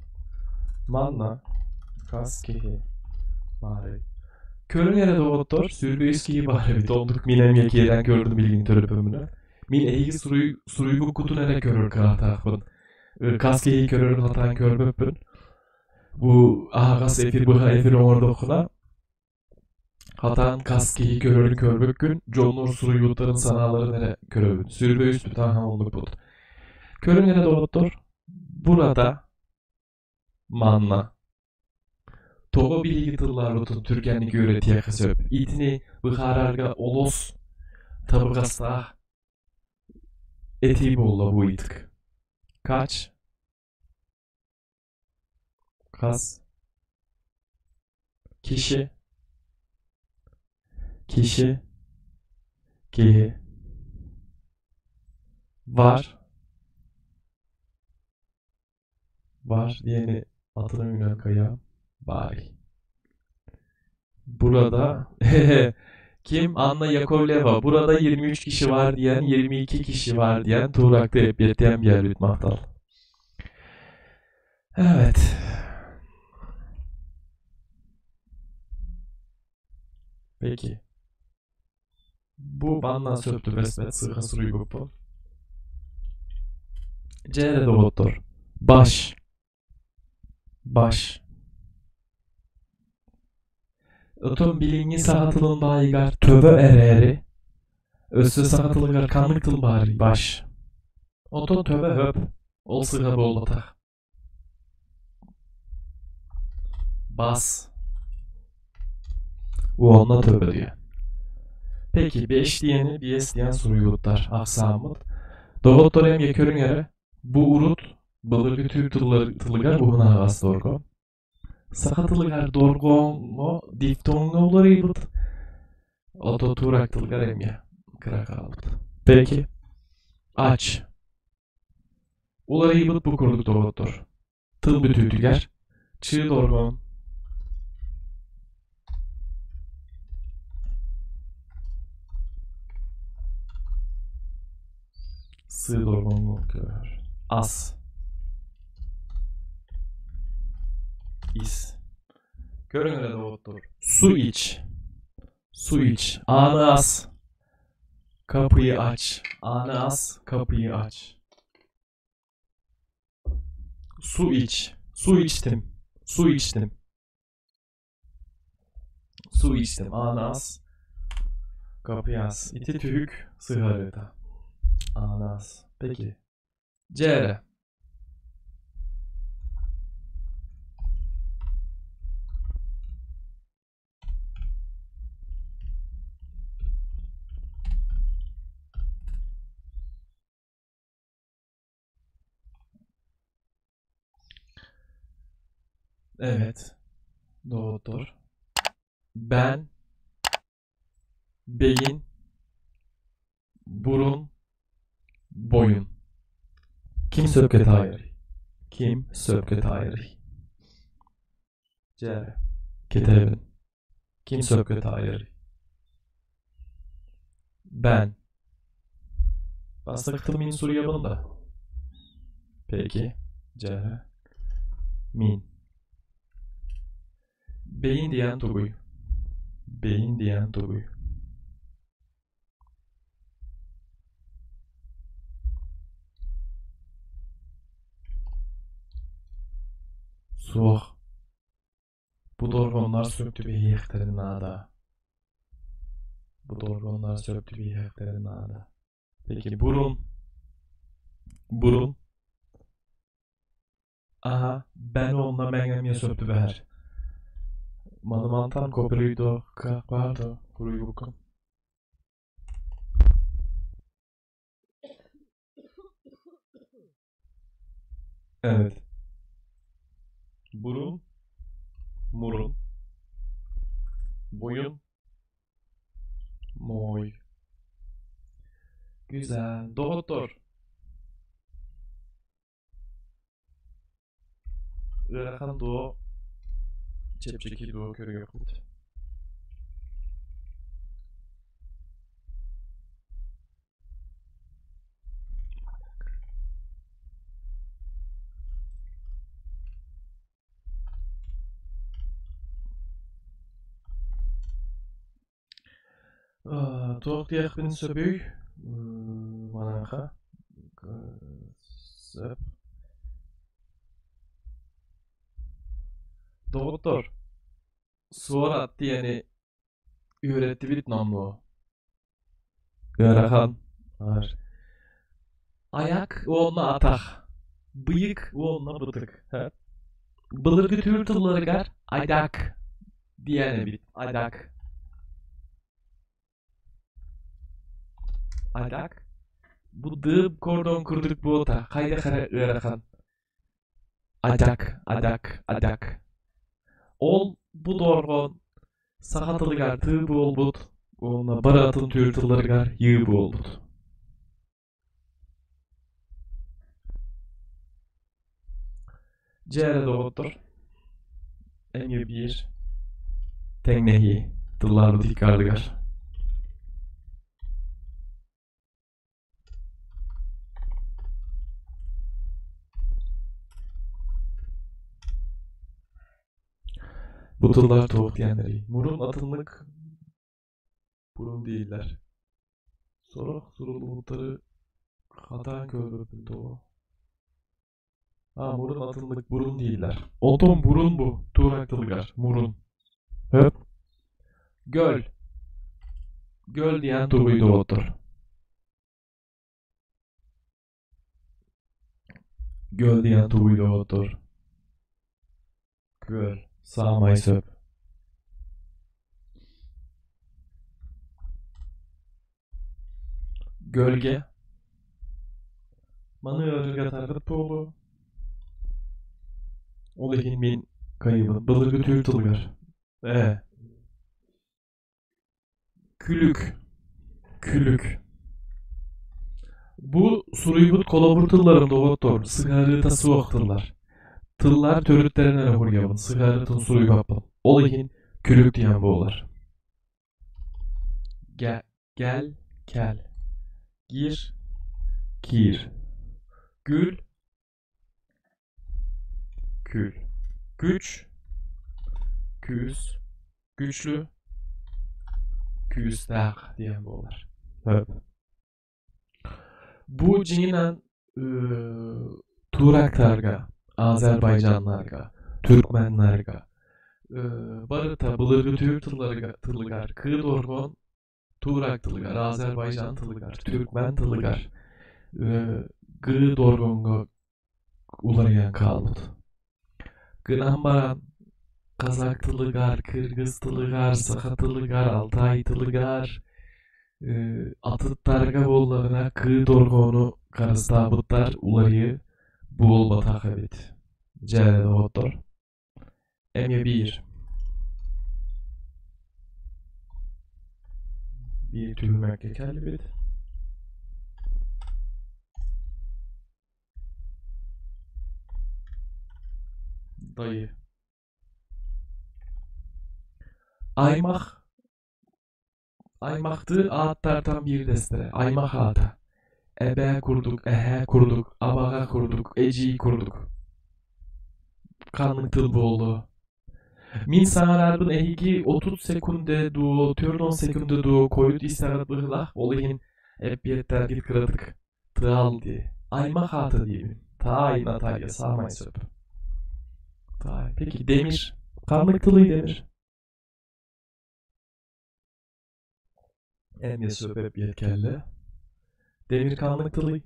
Манна хас киһи баарый? Көрүҥ эрэ доҕоттор, сүүрбэ үс киһи баар эбит. Оннук мин эмиэ киирэн көрдүм билигин төлөпүөммүнэн. Мин эһиги суруйбуккутун эрэ көрөр кыахтаахпын. Хас киһи көрөрүн хатаан көрбөппүн. Бу аһаҕас эфир быһа эфир оҥордоххуна, хатаан хас киһи көрөрүн көрбөккүн, дьоннор суруйууттарын санааларын эрэ көрөбүн. Сүүрбэ үс бүтаан оннукпут. Көрүҥ эрэ доҕоттор, burada манна тоҕо биһиги тылларбытын түргэнник үөрэтиэххэ сөп. Итини быһаарарга олус табыгастаах этии буолла бу ыйытык. Kaç хас киши киши киһи var var диэни атын өҥүнэн кыйа баай. Burada kim? Anna Yakovleva. Burada 23 kişi var diyen, 22 kişi var diyen Tuğrak'ta hep bir yer mahtal. Evet. Peki. Bu bandan söptü besmet sıha суруйбуппун. Дьэ эрэ доҕоттор. Баш. Баш. Отон билиҥҥи саха тылын баайыгар төбө эрээри, өссө саха тылыгар ханнык тыл баарый? Баш. Онтон төбө хөп, ол сыыһа буолбатах. Бас. Уонна төбө диэн. Peki 5 диэни 5 диэн суруйбуттар ахсааммыт. Доҕоттор эмиэ көрүҥ эрэ, бу урут былыргы түүр тылыгар уһун аһаҕас дорҕоон. Саха тылыгар дорҕооҥҥо дифтоҥҥа уларыйбыт. Ото турак тылыгар эмиэ кыра хаалбыт. Peki ач. Уларыйбыт бу курдук доҕоттор. Тыл бүтүүтүгэр чыы дорҕоон сыы дорҕооҥҥо көһөр. Ас. Ис. Көрүҥ эрэ доҕоттор. Su iç. Su iç. Ааны ас. Kapıyı aç. Ааны ас. Kapıyı aç. Su iç. Su içtim. Su içtim. Su içtim. Ааны ас. Kapıyı ас. Ити түһүк сыһыарыыта. Ааны ас. Peki. Дьэ эрэ. Evet. Doğrudur. Ben beyin burun boyun. Ким сөпкө таайарый? Ким сөпкө таайарый? Дьэ эрэ. Кэтэһэбин. Ким сөпкө таайарый? Ben. Бастакы мин суруйабын да. Peki. Дьэ эрэ. Мин. Beyin диэн тугуй? Beyin диэн тугуй? Суох. Бу дорҕооннор сөп түбэһиэхтэрин наада. Бу дорҕооннор сөп түбэһиэхтэрин наада. Peki burun. Burun. Aha, ben онно мэҥэ эмиэ сөп түбэһэр. Маны мантан копируйдуохха баар дуо? Суруйбуккун. Evet. Burun, murun, boyun, moy. Güzel. Доҕоттор. Ыарахан дуо, чэпчэки дуо көрүөхпүт. Туох диэхпин сөбүй? Маныаха сөп. Доҕоттор, суорат диэни үөрэттибит номнуо. Ыарахан. Аяк уонна атах. Быйык уонна бытык. Былыргы түүр тылларыгар айдак диэн эбит. Айдак. Айдак. Бу дыып кордон курдук буолта хайдах эрэ ыарахан. Адак, адак, адак. Ол бу дорҕоон саха тылыгар тыы буолбут уонна бары атын түүр тылларыгар йыы буолбут. Дьэ эрэ доҕоттор, эмиэ биир тэҥнэһии тылларбыт икки ардыгар. Бу тыллар туох диэннэрий? Мурун атыннык бурун дииллэр. Сорох суруллубуттары хатаан көрбөппүн тоҕо. А, мурун атыннык бурун дииллэр. Онтон бурун бу туурак тылыгар мурун. Хөп. Гөл. Гөл диэн тугуй доҕоттор? Гөл диэн тугуй доҕоттор? Күөл. Саамай сөп. Gölge. Маны ыарыргатаргыт буолуо. Ол иһин мин кыайыбын былыргы түүр тылыгар. Ээ. Күлүк. Күлүк. Бу суруйбут холобур тылларым доҕоттор, сыһыарыыта суох тыллар. Тыллар төрүттэрин эрэ суруйабын, сыһыарыытын суруйбаппын. Ол иһин күлүк диэн буолар. Gel, kel. Gir, kir. Gül, kül. Güç, күүс, güçlü, күүстээх диэн буолар. Бу дьиҥинэн турактарга, азербайджаннарга, түркменнарга барыта былыргы түүр тылларыгар кыы дорҕоон турак тылыгар, азербайжан тылыгар, түркмен тылыгар гы дорҕооҥҥо уларыйан хаалбыт. Гынан баран казак тылыгар, кыргыз тылыгар, саха тылыгар, алтай тылыгар атыттарга буоллаҕына кыы дорҕоону харыстаабыттар уларыйыы буолбатах эбит. Дьэ, доҕоттор, эмиэ биир. Биир түһүмэккэ кэллибит. Dayı. Аймах аймахтыы ааттартан биирдэстэрэ аймах аата. Эбээ курдук, эһээ курдук, абаҕа курдук, эдьиий курдук. Ханнык тыл буолуо? Мин саҥарарбын эһиги 30 секунда дуо, 40 секунда дуо хойут истэҕит быһыылаах, ол иһин эппиэттэргит кыратык тыал дии. Аймах аата диибин. Таай Наталья саамай сөп. Таай. Peki demir. Ханнык тылый демир? Эмиэ сөп эппиэт кэллэ. Демир ханнык тылый?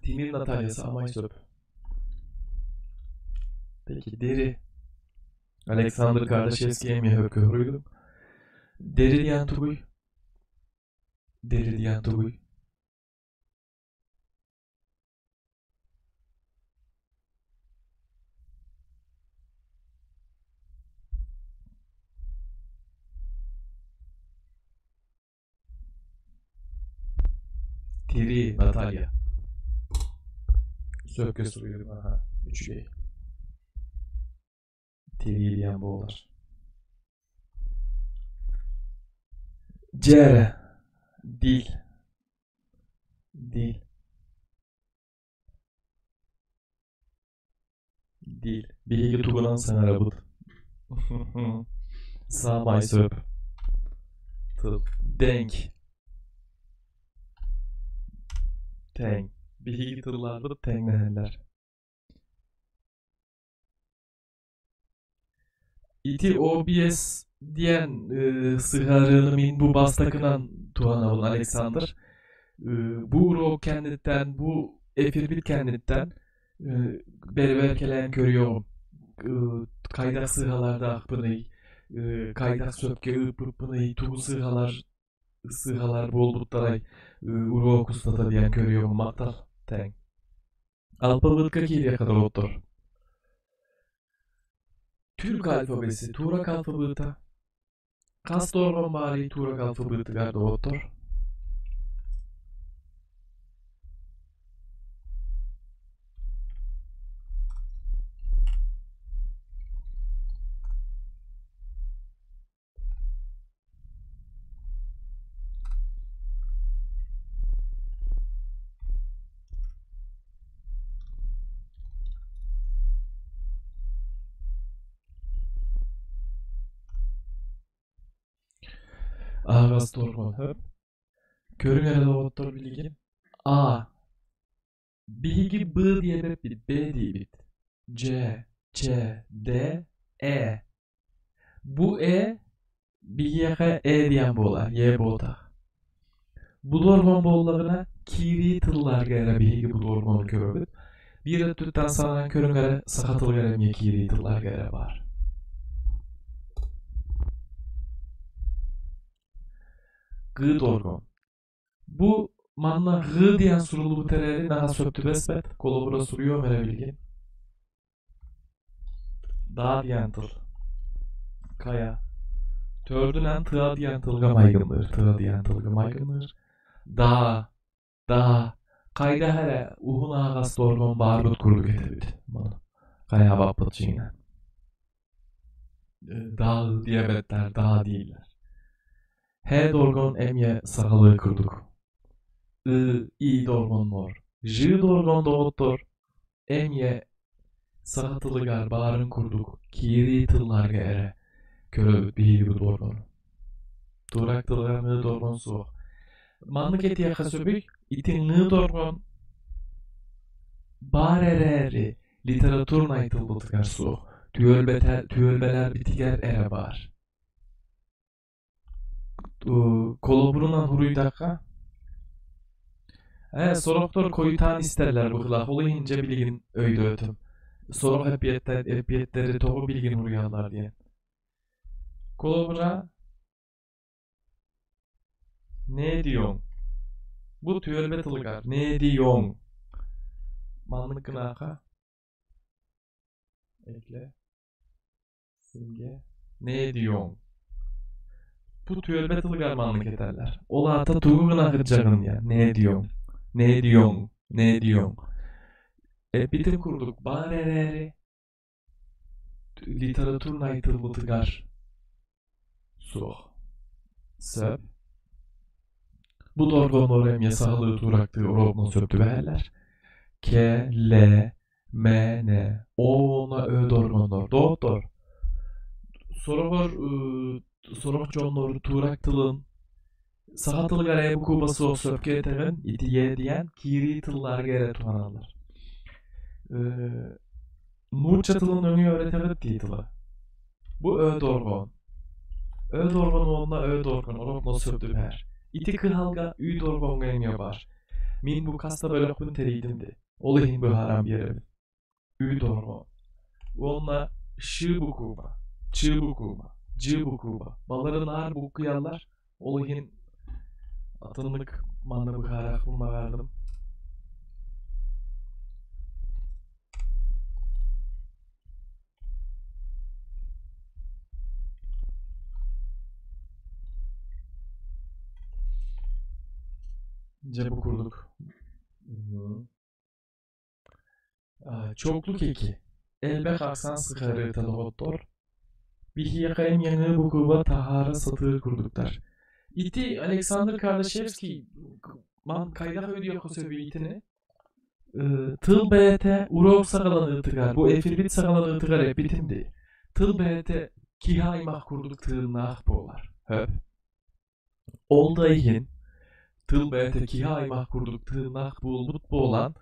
Тимир Наталья саамай сөп. Peki deri. Александр Кардашевский эмиэ сөпкө суруйдум. Deri диэн тугуй? Deri диэн тугуй? Тирии Наталья. Сөпкө суруйдум, аха, үчүгэй. Тирии диэн буолар. Дьээрэ, дил, дил. Dil. Биһиги тугунан саҥарабыт? Саамай сөп. Тыл. Denk. Тэҥ. Биһиги тылларбыт тэҥнэһэллэр. Ити OBS диэн сыһыарыыны мин бу бастакынан туһанабын Александр. Бу уруок кэнниттэн, бу эфирбит кэнниттэн бэрбэр кэлэн көрүөҕүм. Хайдах сыыһалардаахпыный, хайдах сөпкө ыыппыппыный, тугу сыыһалар сыыһалар буолбуттарай уруок устата диэн көрүөҕүм махтал тэҥ. Alfabetка киириэххэ доҕоттор. Türk alfabesi Turak alfabeta. Хас дорҕоон баарый Турак алфабетыгар доҕоттор? Аһаҕас дорҕоон хөп. Көрүҥ эрэ доҕоттор билигин. А. Биһиги Б диэбэппит, Б диибит. Дж, Ч, Д, Э. Бу Э биһиэхэ Э диэн буолар, Е буолтах. Бу дорҕоон буоллаҕына киирии тылларга эрэ биһиги бу дорҕоону көрөбүт. Биир өттүттэн санаан көрүҥ эрэ саха тылыгар эмиэ киирии тылларга эрэ баар. Гы дорҕоон. Бу манна ҕ диэн суруллубут эрээри наһаа сөп түбэспэт, холобура суруйуом эрэ билигин. Даа диэн тыл. Kaya. Төрдүнэн тыа диэн тылга майгынныыр, тыа диэн тылга майгынныыр. Даа, даа, хайдах эрэ уһун аһаҕас дорҕоон баарбыт курдук этэбит. Маны хайаабаппыт дьиҥинэн. Даа диэбэттэр, даа дииллэр. Һ дорҕоон эмиэ сахалыы курдук. Ы, И дорҕооннор, Ж дорҕоон доҕоттор эмиэ саха тылыгар баарын курдук киирии тылларга эрэ көрөбүт биһиги бу дорҕоону. Турак тылыгар ҥы дорҕоон суох. Маннык этиэххэ сөбүй, ити ҥы дорҕоон баар эрээри литературнай тылбытыгар суох, түөлбэлэрбитигэр эрэ баар. Холобурунан суруйдахха, сорохтор хойутаан истэллэр быһыылаах, ол иһин дьэ билигин өйдөөтүм. Сорох эппиэттэри тоҕо билигин суруйаллар диэн. Холобура, не диоҥ? Бу түөлбэ тылыгар не диоҥ? Маннык гынаха Ekle. Simge. Ne diyorsun? Бу түөлбэ тылыгар маннык этэллэр. Ол аата тугу гына сылдьаҕын диэн. Не диоҥ? Не диоҥ? Не диоҥ? Эппитим курдук баар эрээри литературнай тылбытыгар суох. Сөп. Бу дорҕооннор эмиэ сахалыы турактыы оруобуна сөп түбэһэллэр. К, Л, М, Н, О уонна Ö дорҕооннор доҕоттор. Сороҕор сорох дьоннор турак тылын саха тылыгар ээ букуба суох сөпкө этэҕин ити е диэн киирии тылларга эрэ туһаналлар. Нуучча тылын өҥүө үөрэтэҕит дии тыла. Бу Ö дорҕоон. Ö дорҕоон уонна Ö дорҕоон оруобуна сөп түбэһэр. Ити кыһалҕа Ү дорҕооҥҥо эмиэ баар. Мин бу хаста бөлөхпүн тэрийдим дии. Ол иһин быһааран биэрэбин. Ү дорҕоон. Уонна Ш букуба, Ч букуба, Дж букуба. Балары наар буккуйаллар. Ол иһин атыннык манна быһаарыахпын баҕардым. Дьэ бу курдук. Çokluk eki. Элбэх ахсаан сыһыарыыта доҕоттор. Биһиэхэ эмиэ букуба таһаара сатыыр курдуктар. Ити Александр Кардашевский ман хайдах өйдүөххэ сөбүй итини? Тыл бэйэтэ уруок саҕаланыытыгар, бу эфирбит саҕаланыытыгар эппитим дии. Тыл бэйэтэ киһи аймах курдук тыыннаах буолар. Хөп. Ол да иһин тыл бэйэтэ киһи аймах курдук тыыннаах буолбут буолан,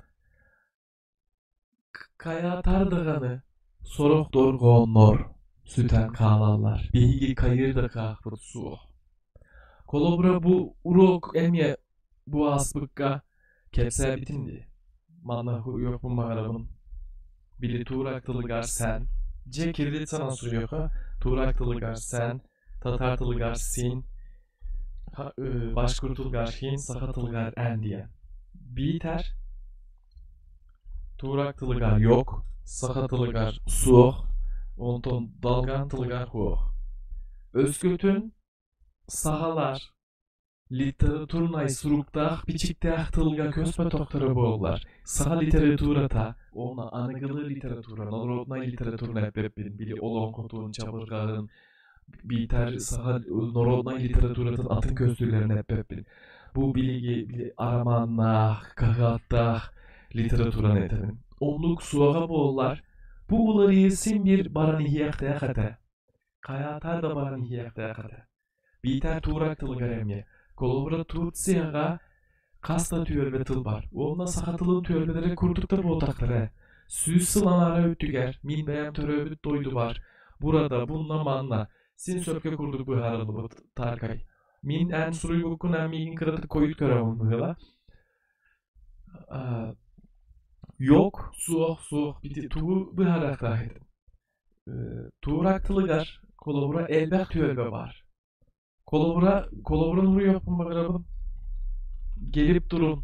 хайаатар даҕаны сорох дорҕооннор сүтэн хаалаллар. Биһиги хайыыр да кыахпыт суох. Холобура бу уруок эмиэ бу ааспыкка кэпсээбитим дии. Манна уйуохпун баҕарабын. Били туурак тылыгар сэн, дьэ кириллицанан суруйуохха, туурак тылыгар сэн, татаар тылыгар син, башкир тылыгар хин, саха тылыгар эн диэн. Биитэр туурак тылыгар yok, саха тылыгар суох, онтон долган тылыгар хуох. Өскөтүн сахалар литературнай суруктаах-бичиктээх тылга көспөтөхтөрө буоллар, саха литературата уонна аныгылыы литература, народнай литератураны эппэппин, били олоҥхотун, чабырҕаҕын, биитэр саха народнай литературатын атын көстүүлэрин эппэппин. Бу билиги били арамааннаах, хаһыаттаах литератураны этэбин. Оннук суоҕа буоллар, бу уларыйыы син биир баран иһиэхтээх этэ. Хайаатаа да баран иһиэхтээх этэ. Биитэр туурак тылыгар эмиэ. Холобура, Турцияҕа хас да түөлбэ тыл бар. Уонна саха тылын түөлбэлэрэ курдуктар буолтахтара. 100 сыл анараа өттүгэр мин бэйэм төрөөбүт дойдубар burada, bunна манна син сөпкө курдук быһаарыллыбыт тааркай. Мин эн суруйбуккун эн миигин кыратык койут көрөҕүн быһыыла. Yok, суох, суох, бити тугу быһаарыахтаах этим. Туурак тылыгар холобура элбэх түөлбэ баар. Холобура, холобурун уруйуохпун баҕарабын. Gelip durun.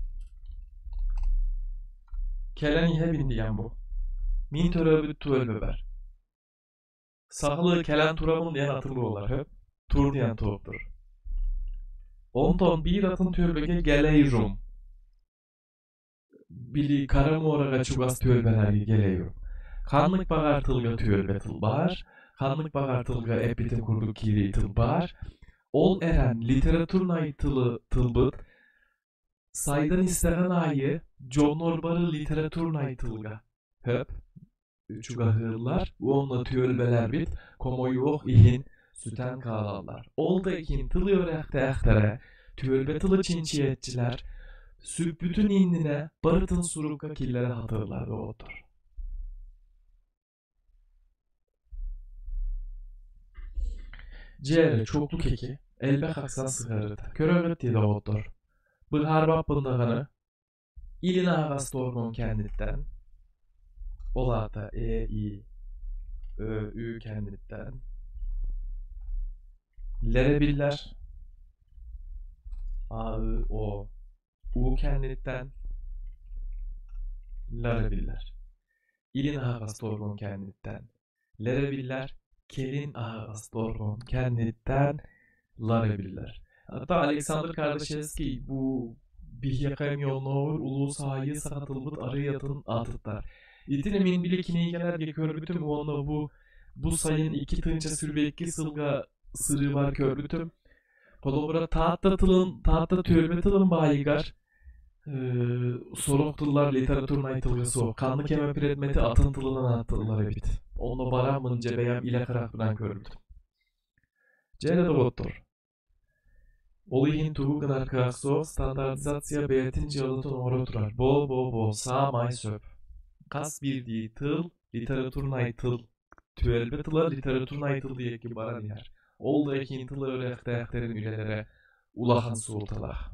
Кэлэн иһэбин диэн бу. Мин төрөөбүт түөлбэбэр. Сахалыы кэлэн турабын диэн атын буолар, хөп? Тур диэн туоптур. Онтон биир атын түөлбэгэ гэлэйрум. Били Хара муораҕа чугас түөлбэлэргэ кэлэйим. Ханнык баҕар тылга түөлбэ тыл баар, ханнык баҕар тылга эппитим курдук киирии тыл баар. Ол эрэн литературнай тылы тылбыт сайдан истэҕин аайы дьоннор бары литературнай тылга хөп чугаһыыллар уонна түөлбэлэрбит хомойуох иһин сүтэн хаалаллар. Ол да иһин тыл үөрэхтээхтэрэ, түөлбэ тылы чинчийээччилэр сүппүтүн иннинэ барытын сурукка киллэрэ сатыыллар доҕоттор. Дьиэ чуоктук ики, элбэх ахсан сыһыарыта. Көрөҕүт дии доҕоттор. Быһаарбаппын даҕаны Илин аһаҕас торгун кэнниттэн, ол аата Э И Ö Ү кэнниттэн Лэрэ биллэр А Ы О У кэнниттэн Лара биллэр. Илин аһаҕас торгун кэнниттэн Лэрэ биллэр, кэлин аһаҕас дорҕоон кэнниттэн лара биллэр. Hatta Александр Кардашевский бу биһиэхэ эмиэ оннооҕор улуус аайы саҥатыллыбыт арыйатын аатыттар. Итини мин били кинигэлэргэ көрбүтүм уонна бу сайын 2022 сылга сырыыбар көрбүтүм. Холобура Таатта тылын, Таатта түөлбэ тылын баайыгар сорох тыллар литературнай тылга суох. Ханнык эмэ предмети атын тылынан ааттыыллар эбит. Онно бараммын дьэ бэйэм илэ харахпынан көрбүтүм. Дьэ эрэ доҕоттор, ол иһин тугу гынар кыах суох, стандартизация бэйэтин дьыалатын оҥоро турар. Бо-бо-бо, саамай сөп. Хас биирдии тыл литературнай тыл түөлбэ тыла литературнай тыл диэки баран иһэр. Ол да иһин тыл үөрэхтээхтэрин үлэлэрэ улахан суолталаах.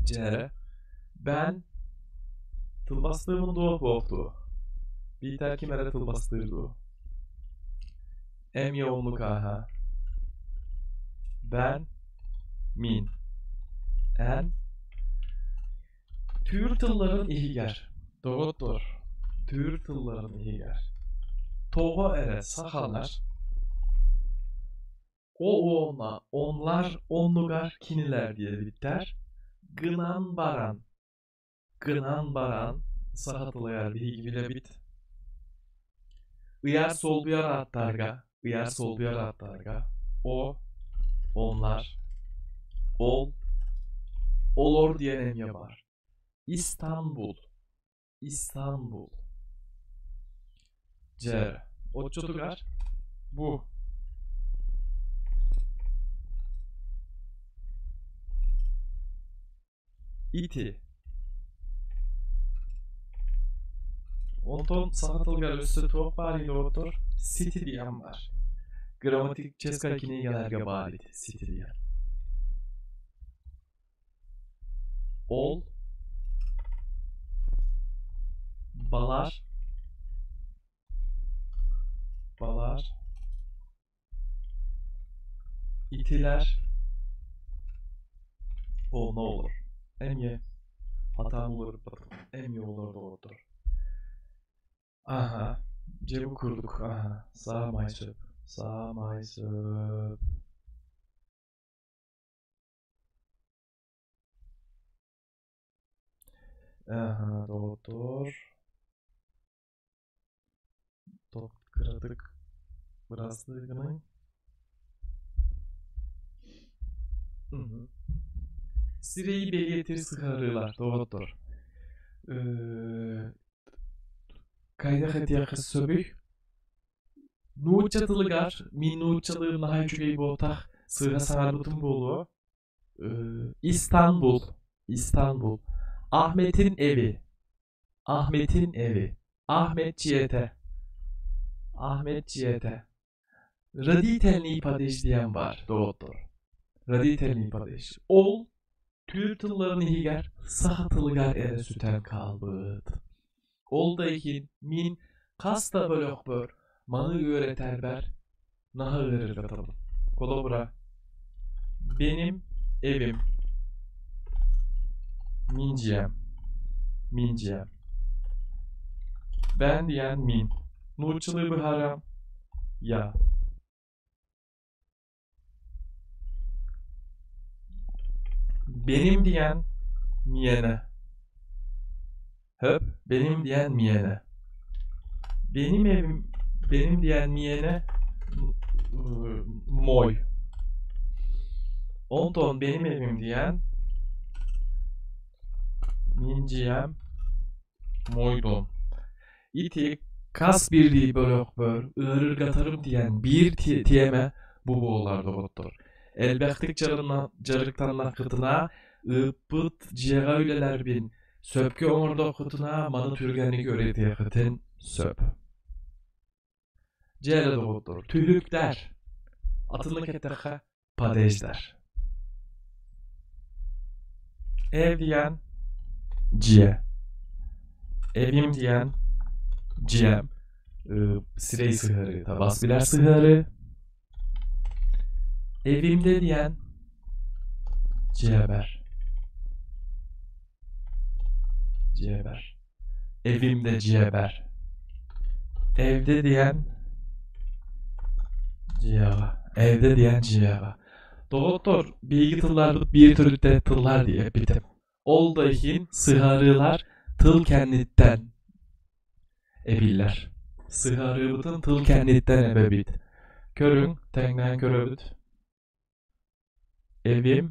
Дьэ, бэн тылбастыыбын дуо суох дуо? Биитэр ким эрэ тылбастыыр дуо? Эмиэ оннук ааһа. Бэн, мин, эн Түүр тылларын иһигэр, доҕоттор, түүр тылларын иһигэр тоҕо эрэ сахалар о уонна онлар оннугар кинилэр диэбиттэр, гынан баран, гынан баран саха тылыгар биһиги билэбит. Ыйар солбуйар ааттарга, ыйар солбуйар ааттарга о, онлар, ол, Олор диэн эмиэ баар. Истанбул. Истанбул. Дьэ, оччотугар бу Ити. Онтон саха тылыгар өссө туох баарый доҕоттор? Сити диэн баар. Грамматическай кинигэлэргэ баар ити сити диэн. Ол балар балар итилэр ол ne olur? Эмиэ хатаан уларыппатым. Эмиэ олор доҕоттор. Аха, дьэ бу курдук, аха, саамай сөп, саамай сөп. Аха, доҕоттоор. Кыратык бырастыы гыныҥ. Сирэйи бэлиэтиир сыһыарыылар, доҕоттор. Хайдах этиэххэ сөбүй? Нуучча тылыгар мин нууччалыым наһаа үчүгэй буолтах, сыыһа саҥарбытым буолуо. Истанбул, Истанбул. Ahmet'in evi, Ahmet'in evi. Ahmet дьиэтэ. Ahmet дьиэтэ. Родительный падеж диэн баар, доҕоттор. Родительный падеж. Ол түүр тылларын иһигэр саха тылыгар эрэ сүтэн хаалбыт. Ол да иһин мин хас да бөлөхпөр маны үөрэтэрбэр наһаа ыарырҕатабын. Холобура, benim evim, мин дьиэм, мин дьиэм. Ben диэн мин, нууччалыы быһаарам я. Benim диэн миэнэ. Höp, benim диэн миэнэ. Benim evim, benim диэн миэнэ мой. Онтон benim evim диэн мин дьиэм мойдум. Ити хас биирдии бөлөхпөр ыарырҕатарым диэн биир тиэмэ бу буолар доҕоттор. Элбэхтик дьарыктаннаххытына, ыыппыт дьиэҕэ үлэлэрбин сөпкө оҥордоххутуна маны түргэнник үөрэтиэххитин сөп. Дьэ эрэ доҕоттор, түһүктэр, атыннык эттэххэ падеждар. Ev диэн дьиэ. Evim диэн дьиэм. Сирэй сыһыарыыта бас билэр сыһыарыы. Evimde диэн дьиэбэр. Дьиэбэр. Evimde дьиэбэр. Evde диэн дьиэҕэ. Evde диэн дьиэҕэ. Доҕоттор, биһиги тылларбыт биир төрүттэн тыллар дии эппитим. Ол да иһин сыһыарыылар тыл кэнниттэн эбиллэр. Сыһыарыыбытын тыл кэнниттэн эбэбит. Көрүҥ, тэҥнээн көрөбүт. Evim,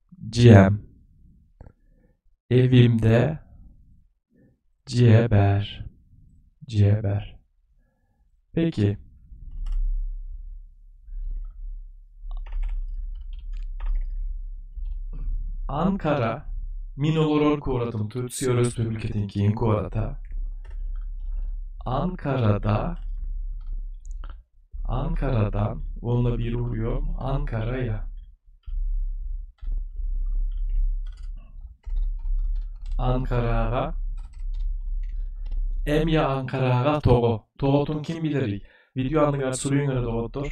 дьиэм. Evimde дьиэбэр. Дьиэбэр. Peki. Ankara мин олорор куоратым Турция Өрөспүүбүлүкэтин киин куората. Ankara'da Ankara'dan уонна биир уһуйуом Ankara'ya. Анкараҕа эмиэ Анкараҕа тоҕо? Тоҕотун ким билэрий? Видео анныгар суруйуҥ эрэ доҕоттор.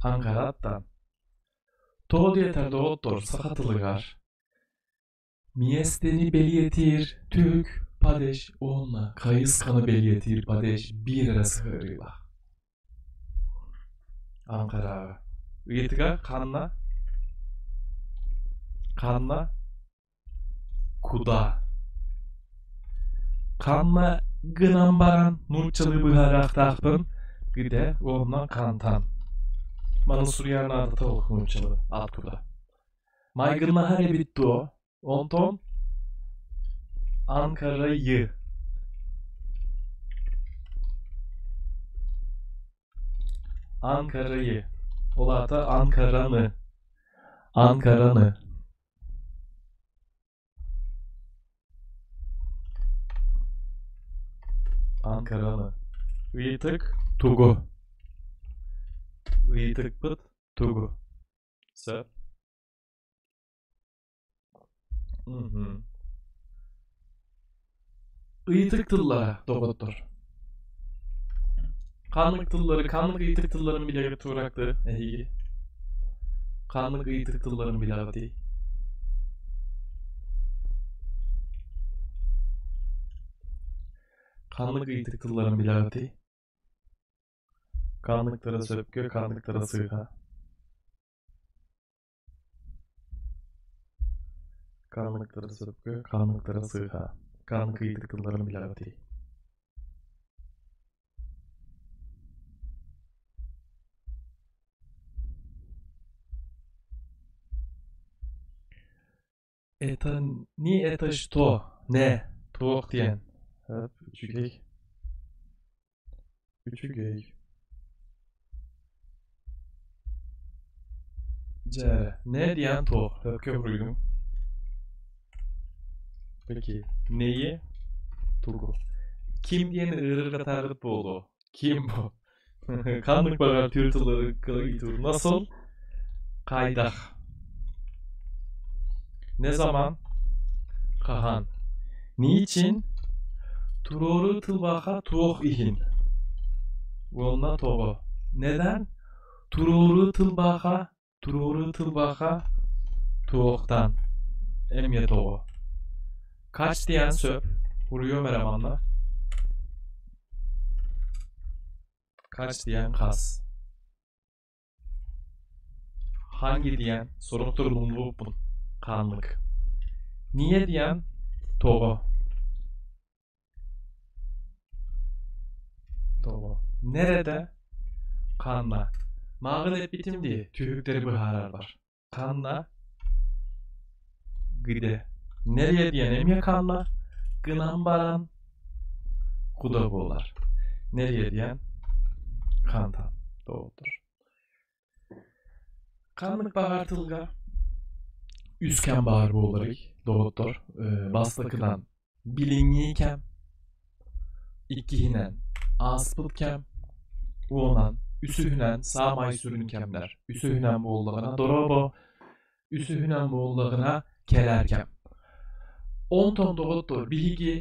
Анкараттан. Тоҕо диэтэр доҕоттор саха тылыгар миэстэни бэлиэтиир түһүк падеж уонна хайысханы бэлиэтиир падеж биир эрэ сыһыарыылаах. Анкараҕа. Ыйытыга ханна? Ханна? Куда? Ханна гынан баран нууччалыы быһаарыахтаахпын гидэ уонна хантан. Маны суруйар наадата суох нууччалыы откуда. Майгыннаһар эбит дуо? Онтон Анкарайы. Анкарайы. Ол аата Анкараны. Анкараны. Анкараны. Ыйытык тугу? Ыйытыкпыт тугу? Сөп. Мгм. Ыйытык тыллара, доҕоттор. Ханнык тыллары, ханнык ыйытык тылларын билэҕит тууракты эһиги? Ханнык ыйытык тылларын билэҕитий? Ханнык ыйытык тылларын билэҕитий? Ханныктара сөпкө, ханныктара сыыһа? Ханныктара сөпкө, ханныктара сыыһа? Ханнык ыйытык тылларын билэҕитий? Это не это что? Не туох диэн. Үчүгэй. Үчүгэй. Дьэ, не диэн туох? Сөпкө суруйдум. Peki, neyi? Тугу. Ким диэн ыарырҕатаарыт буолуо? Ким бу? Ханнык баҕар түүр тылы Nasıl? Хайдах. Ne zaman? Хаһан. Niçin? Туруору тылбааха туох иһин. Уонна тоҕо. Neden? Туруору тылбааха туруору тылбааха туохтан. Эмиэ тоҕо. Kaç диэн сөп. Уруйуом эрэ манна. Kaç диэн хас. Hangi диэн сорохтор умнубуппун. Ханнык. Niye диэн тоҕо. Тоҕо. Nerede? Ханна. Мааҕын эппитим дии, түһүктэри быһаарар бар. Ханна? Где? Nereye диэн эмиэ ханна? Гынан баран куда буолар. Nereye диэн хантан доҕоттор. Ханнык баҕар тылга үс кэм баар буоларый, доҕоттор? Бастакынан билиҥҥи кэм, иккиһинэн ааспыт кэм, уонан үсүһүнэн саамай сүрүн кэмнэр. Үсүһүнэн буоллаҕына дорообо, үсүһүнэн буоллаҕына кэлэр кэм. Онтон доҕоттор биһиги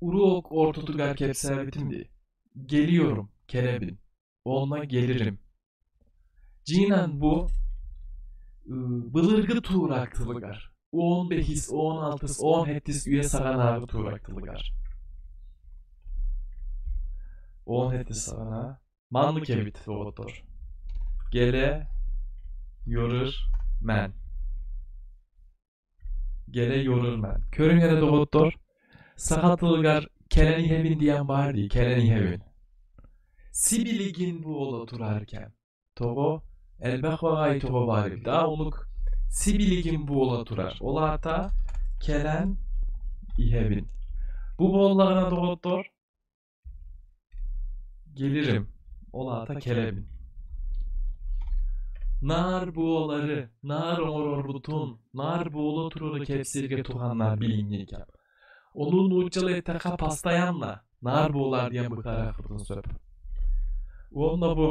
уруок ортотугар кэпсээбитим дии. Geliyorum, кэлэбин. Онно gelirim. Дьиҥинэн бу былыргы туурак тылыгар 15, 16, 17 үйэ саҕанааҕы туурак тылыгар. 17 саҕана маннык эбит доҕоттор. Gele yorur men. Gele yorur men. Көрүҥ эрэ доҕоттор, саха тылыгар кэлэн иһэбин диэн баар дии, кэлэн иһэбин. Сибилигин буола турар кэм. Тоҕо? Элбэх баҕайы тоҕо баар эбит. Аа, оннук сибилигин буола турар. Ол аата кэлэн иһэбин. Бу буоллаҕына доҕоттор, Gelirim. Ол аата кэлэбин. Наар буолары, наар оҥорорбутун, наар буола турары кэпсииргэ туһаннар билиҥҥи кэм. Ону нууччалыы эттэххэ постоянно наар буолар диэн быһаарыахпытын сөп. Уонна бу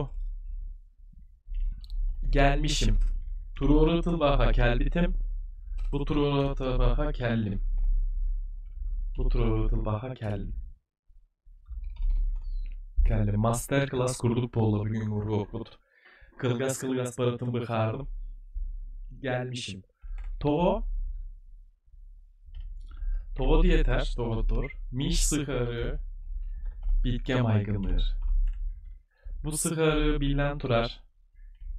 gelmişim. Туруору тылбааха кэлбитим. Бу туруору тылбааха кэллим. Бу туруору тылбааха кэллим. Кэллим. Мастер-класс курдук буолла бүгүҥҥү уруокпут. Кылгас-кылгас барытын быһаардым. Gelmişim. Тоҕо? Тоҕо диэтэр, доҕоттор, миш сыһыары бииргэ майгынныыр. Бу сыһыары биллэн турар,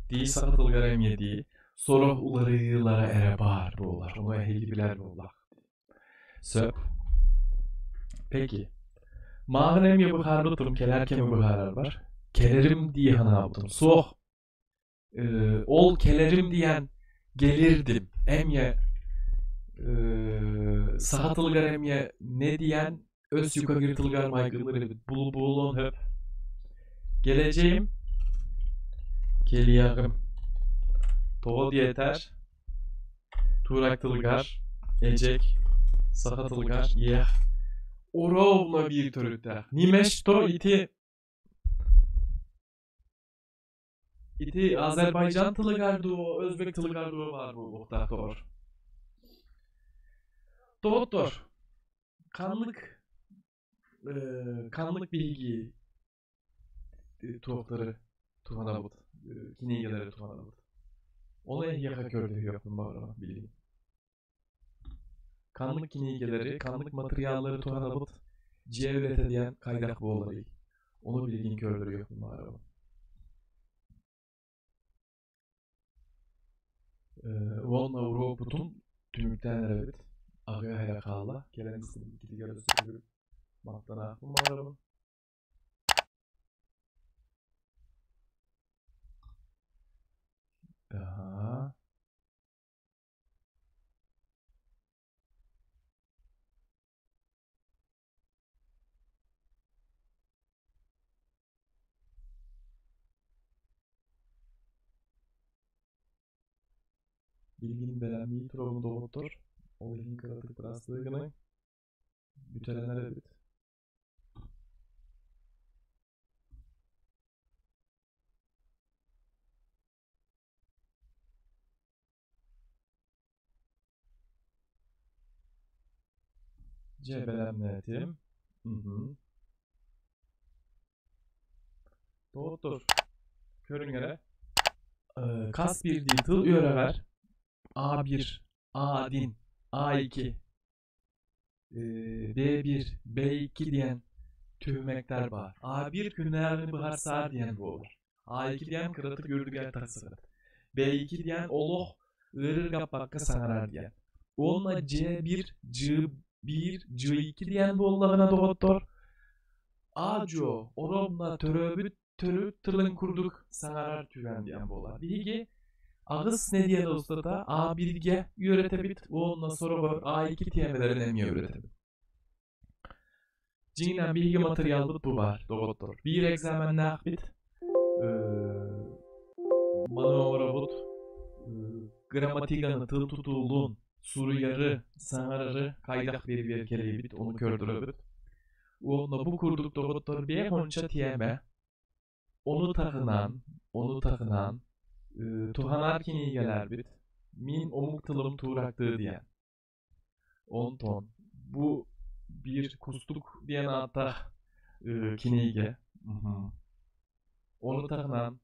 дии саха тылыгар эмиэ дии, сорох уларыйыылара эрэ баар буолар. Ону эһиги билэр буоллах. Сөп. Peki. Мааҕын эмиэ быһаарбытым, кэлэр кэми быһаарарбар. Кэлэрим дии санаабытым. Суох. Ол кэлэрим диэн gelirdim. Эмиэ саха тылыгар эмиэ не диэн өс юкагир тылыгар майгынныр эбит. Бул буолуон хөп. Geleceğim, келиэҕим. Тоҕо диэтэр, туурак тылыгар эжек, саха тылыгар иэх. Ровно биир төрүттээх. Нимеш то ити Ити Азербайджан тылыгар дуо, өзбек тылыгар дуо баар буолуохтаах доҕор. Доҕоттор, ханнык ханнык биһиги туохтары туһанабыт, кинигэлэри туһанабыт. Ону эһиэхэ көрдөһүөхпүн баҕарабын билигин. Ханнык кинигэлэри, ханнык матырыйааллары туһанабыт, дьиэ үлэтэ диэн хайдах буоларый? Ону билигин көрдөрүөхпүн баҕарабын. Уонна уруокпутун түмүктээн эрэбит. Аҕыйах эрэ хаалла. Кэлэн истибиккитигэр өссө махтанаахпын баҕарабын. Аһаа. Билигин бэлэмнии турабын доҕоттор, ол иһин кыратык бырастыы гыныҥ, бүтэрэн эрэбит. Дьэ бэлэмнээтим. Мгм. Доҕоттор, көрүҥ эрэ. Хас биирдии тыл үөрэҕэр А1, А1, А2, B1, B2 диэн түһүмэктэр баар. А1 күннээҕини быһарсаар диэн буолар. А2 диэн кыратык үрдүгэр тахсыбыт. B2 диэн олох ыарыргаппакка саҥарар диэн. Уонна Ж1, Ж1, Ж2 диэн буоллаҕына доҕоттор, А-дьуо оромна төрөөбүт төрүт тылын курдук саҥарар түгэн диэн буолар. Биһиги аҕыс нэдиэлэ устата А1-гэ үөрэтэбит уонна сороҕор А2 тиэмэлэрин эмиэ үөрэтэбит. Дьиҥинэн биһиги матырыйаалбыт бу баар, доҕоттор. Биир экзаменнаахпыт, маны оҥоробут, грамматиканы, тыл тутулун, суруйары, саҥарары хайдах биэрбиэр кэлиибит, ону көрдөрөбүт. Уонна бу курдук доҕоттор биэс тиэмэ ону таһынан туһанар кинигэлэрбит «Мин омук тылым туурактыы» диэн. Онтон бу биир «Кустук» диэн ааттаах кинигэ. Ону таһынан,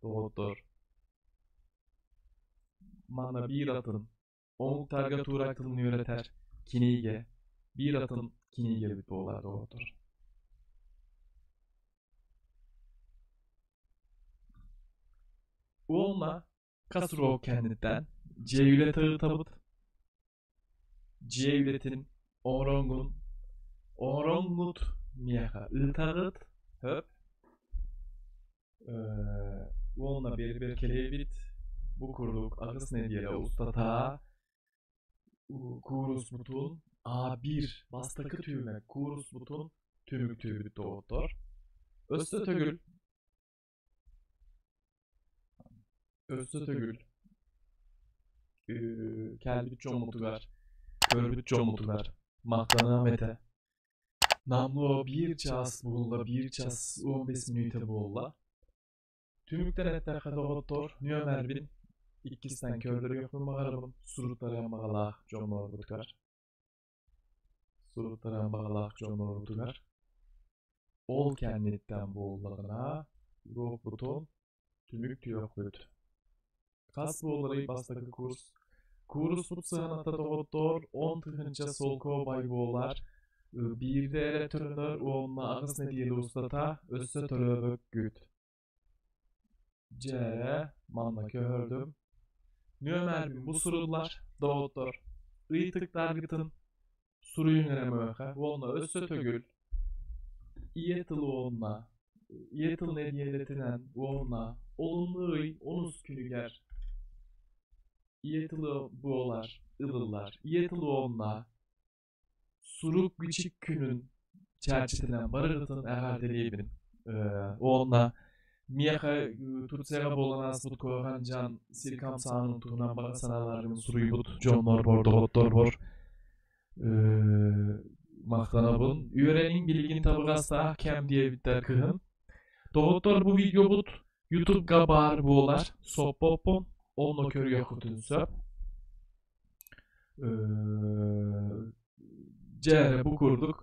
доҕоттор, манна биир атын омуктарга туурак тылын үөрэтэр кинигэ, биир атын кинигэбит буолар, доҕоттор. Уонна хас уруок кэнниттэн дьиэ үлэтэ ыытабыт. Дьиэ үлэтин оҥороҥҥун, оҥороҥҥут миэхэ ыытаҕыт, сөп. Уонна биэрбэр кэлиэбит. Бу курдук аҕыс нэдиэлэ устата кууруспутун А1 бастакы түһүмэх кууруспутун түмүктүүбүт, доҕоттор. Өссө төгүл кэлбит дьоммутугар, көрбүт дьоммутугар махтаныам этэ. Номнуо биир чаас буолла, биир чаас 15 мүнүүтэ буолла. Түмүктэн эттэххэ, доҕоттор, нүөмэрбин иккистээн көрдөрүөхпүн баҕарабын суруттарыан баҕалаах дьоннорбутугар. Суруттарыан баҕалаах дьоннорбутугар. Ол кэнниттэн буоллаҕына, уруокпутун түмүктүөхпүт. Хас буоларый бастакы курс? Кууруспут сыаната, доҕоттоор, 10 000 солкуобай буолар. Биирдэ эрэ төлөнөр уонна 8 нэдиэлэ устата өссө төлөөбөккүт. Дьэ, манна көһөрдүм. Нүөмэрбин бу суруллар, доҕоттор. Ыйытыктаргытын суруйуҥ эрэ миэхэ уонна өссө төгүл ийэ тыл уонна ийэ тыл нэдиэлэтинэн уонна олунньу ый онус күнүгэр Ийэ тылы буолар, ылыллар. Ийэ тыл уонна сурук-бичик күнүн чэрчитинэн барыгытын эҕэрдэлиибин. Уонна миэхэ Турцияҕа буолан ааспыт куһаҕан дьаҥ сир хамсааһынын туһунан баҕа санааларгын суруйбут дьоннорбор, доҕотторбор махтанабын. Үөрэниҥ билигин табыгастаах кэм диэбиттэр кыһын. Доҕоттор бу видеобут Ютубга баар буолар, соппоппун, онно көрүөххүтүн сөп. Дьэ эрэ бу курдук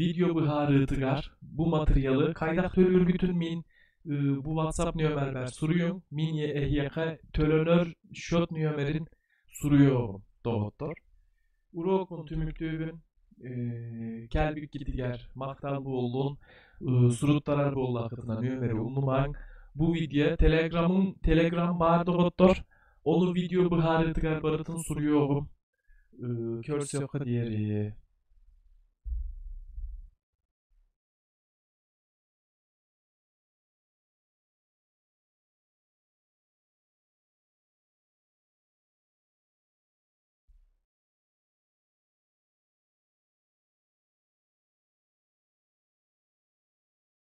видео быһаарыытыгар бу матырыйаалы хайдах төлүүргүтүн мин бу WhatsApp нүөмэрбэр суруйуҥ, мин эһиэхэ төлөнөр счет нүөмэрин суруйуоҕум, доҕоттор. Уруокпун түмүктүүбүн, кэлбиккитигэр махтал буоллун, суруттарар буоллаххытына нүөмэри умнумаҥ. Бу видео телеграмым телеграм баар доҕоттор, Ону видео быһаарыытыгар барытын суруйуоҕум. Көрсүөххэ диэри.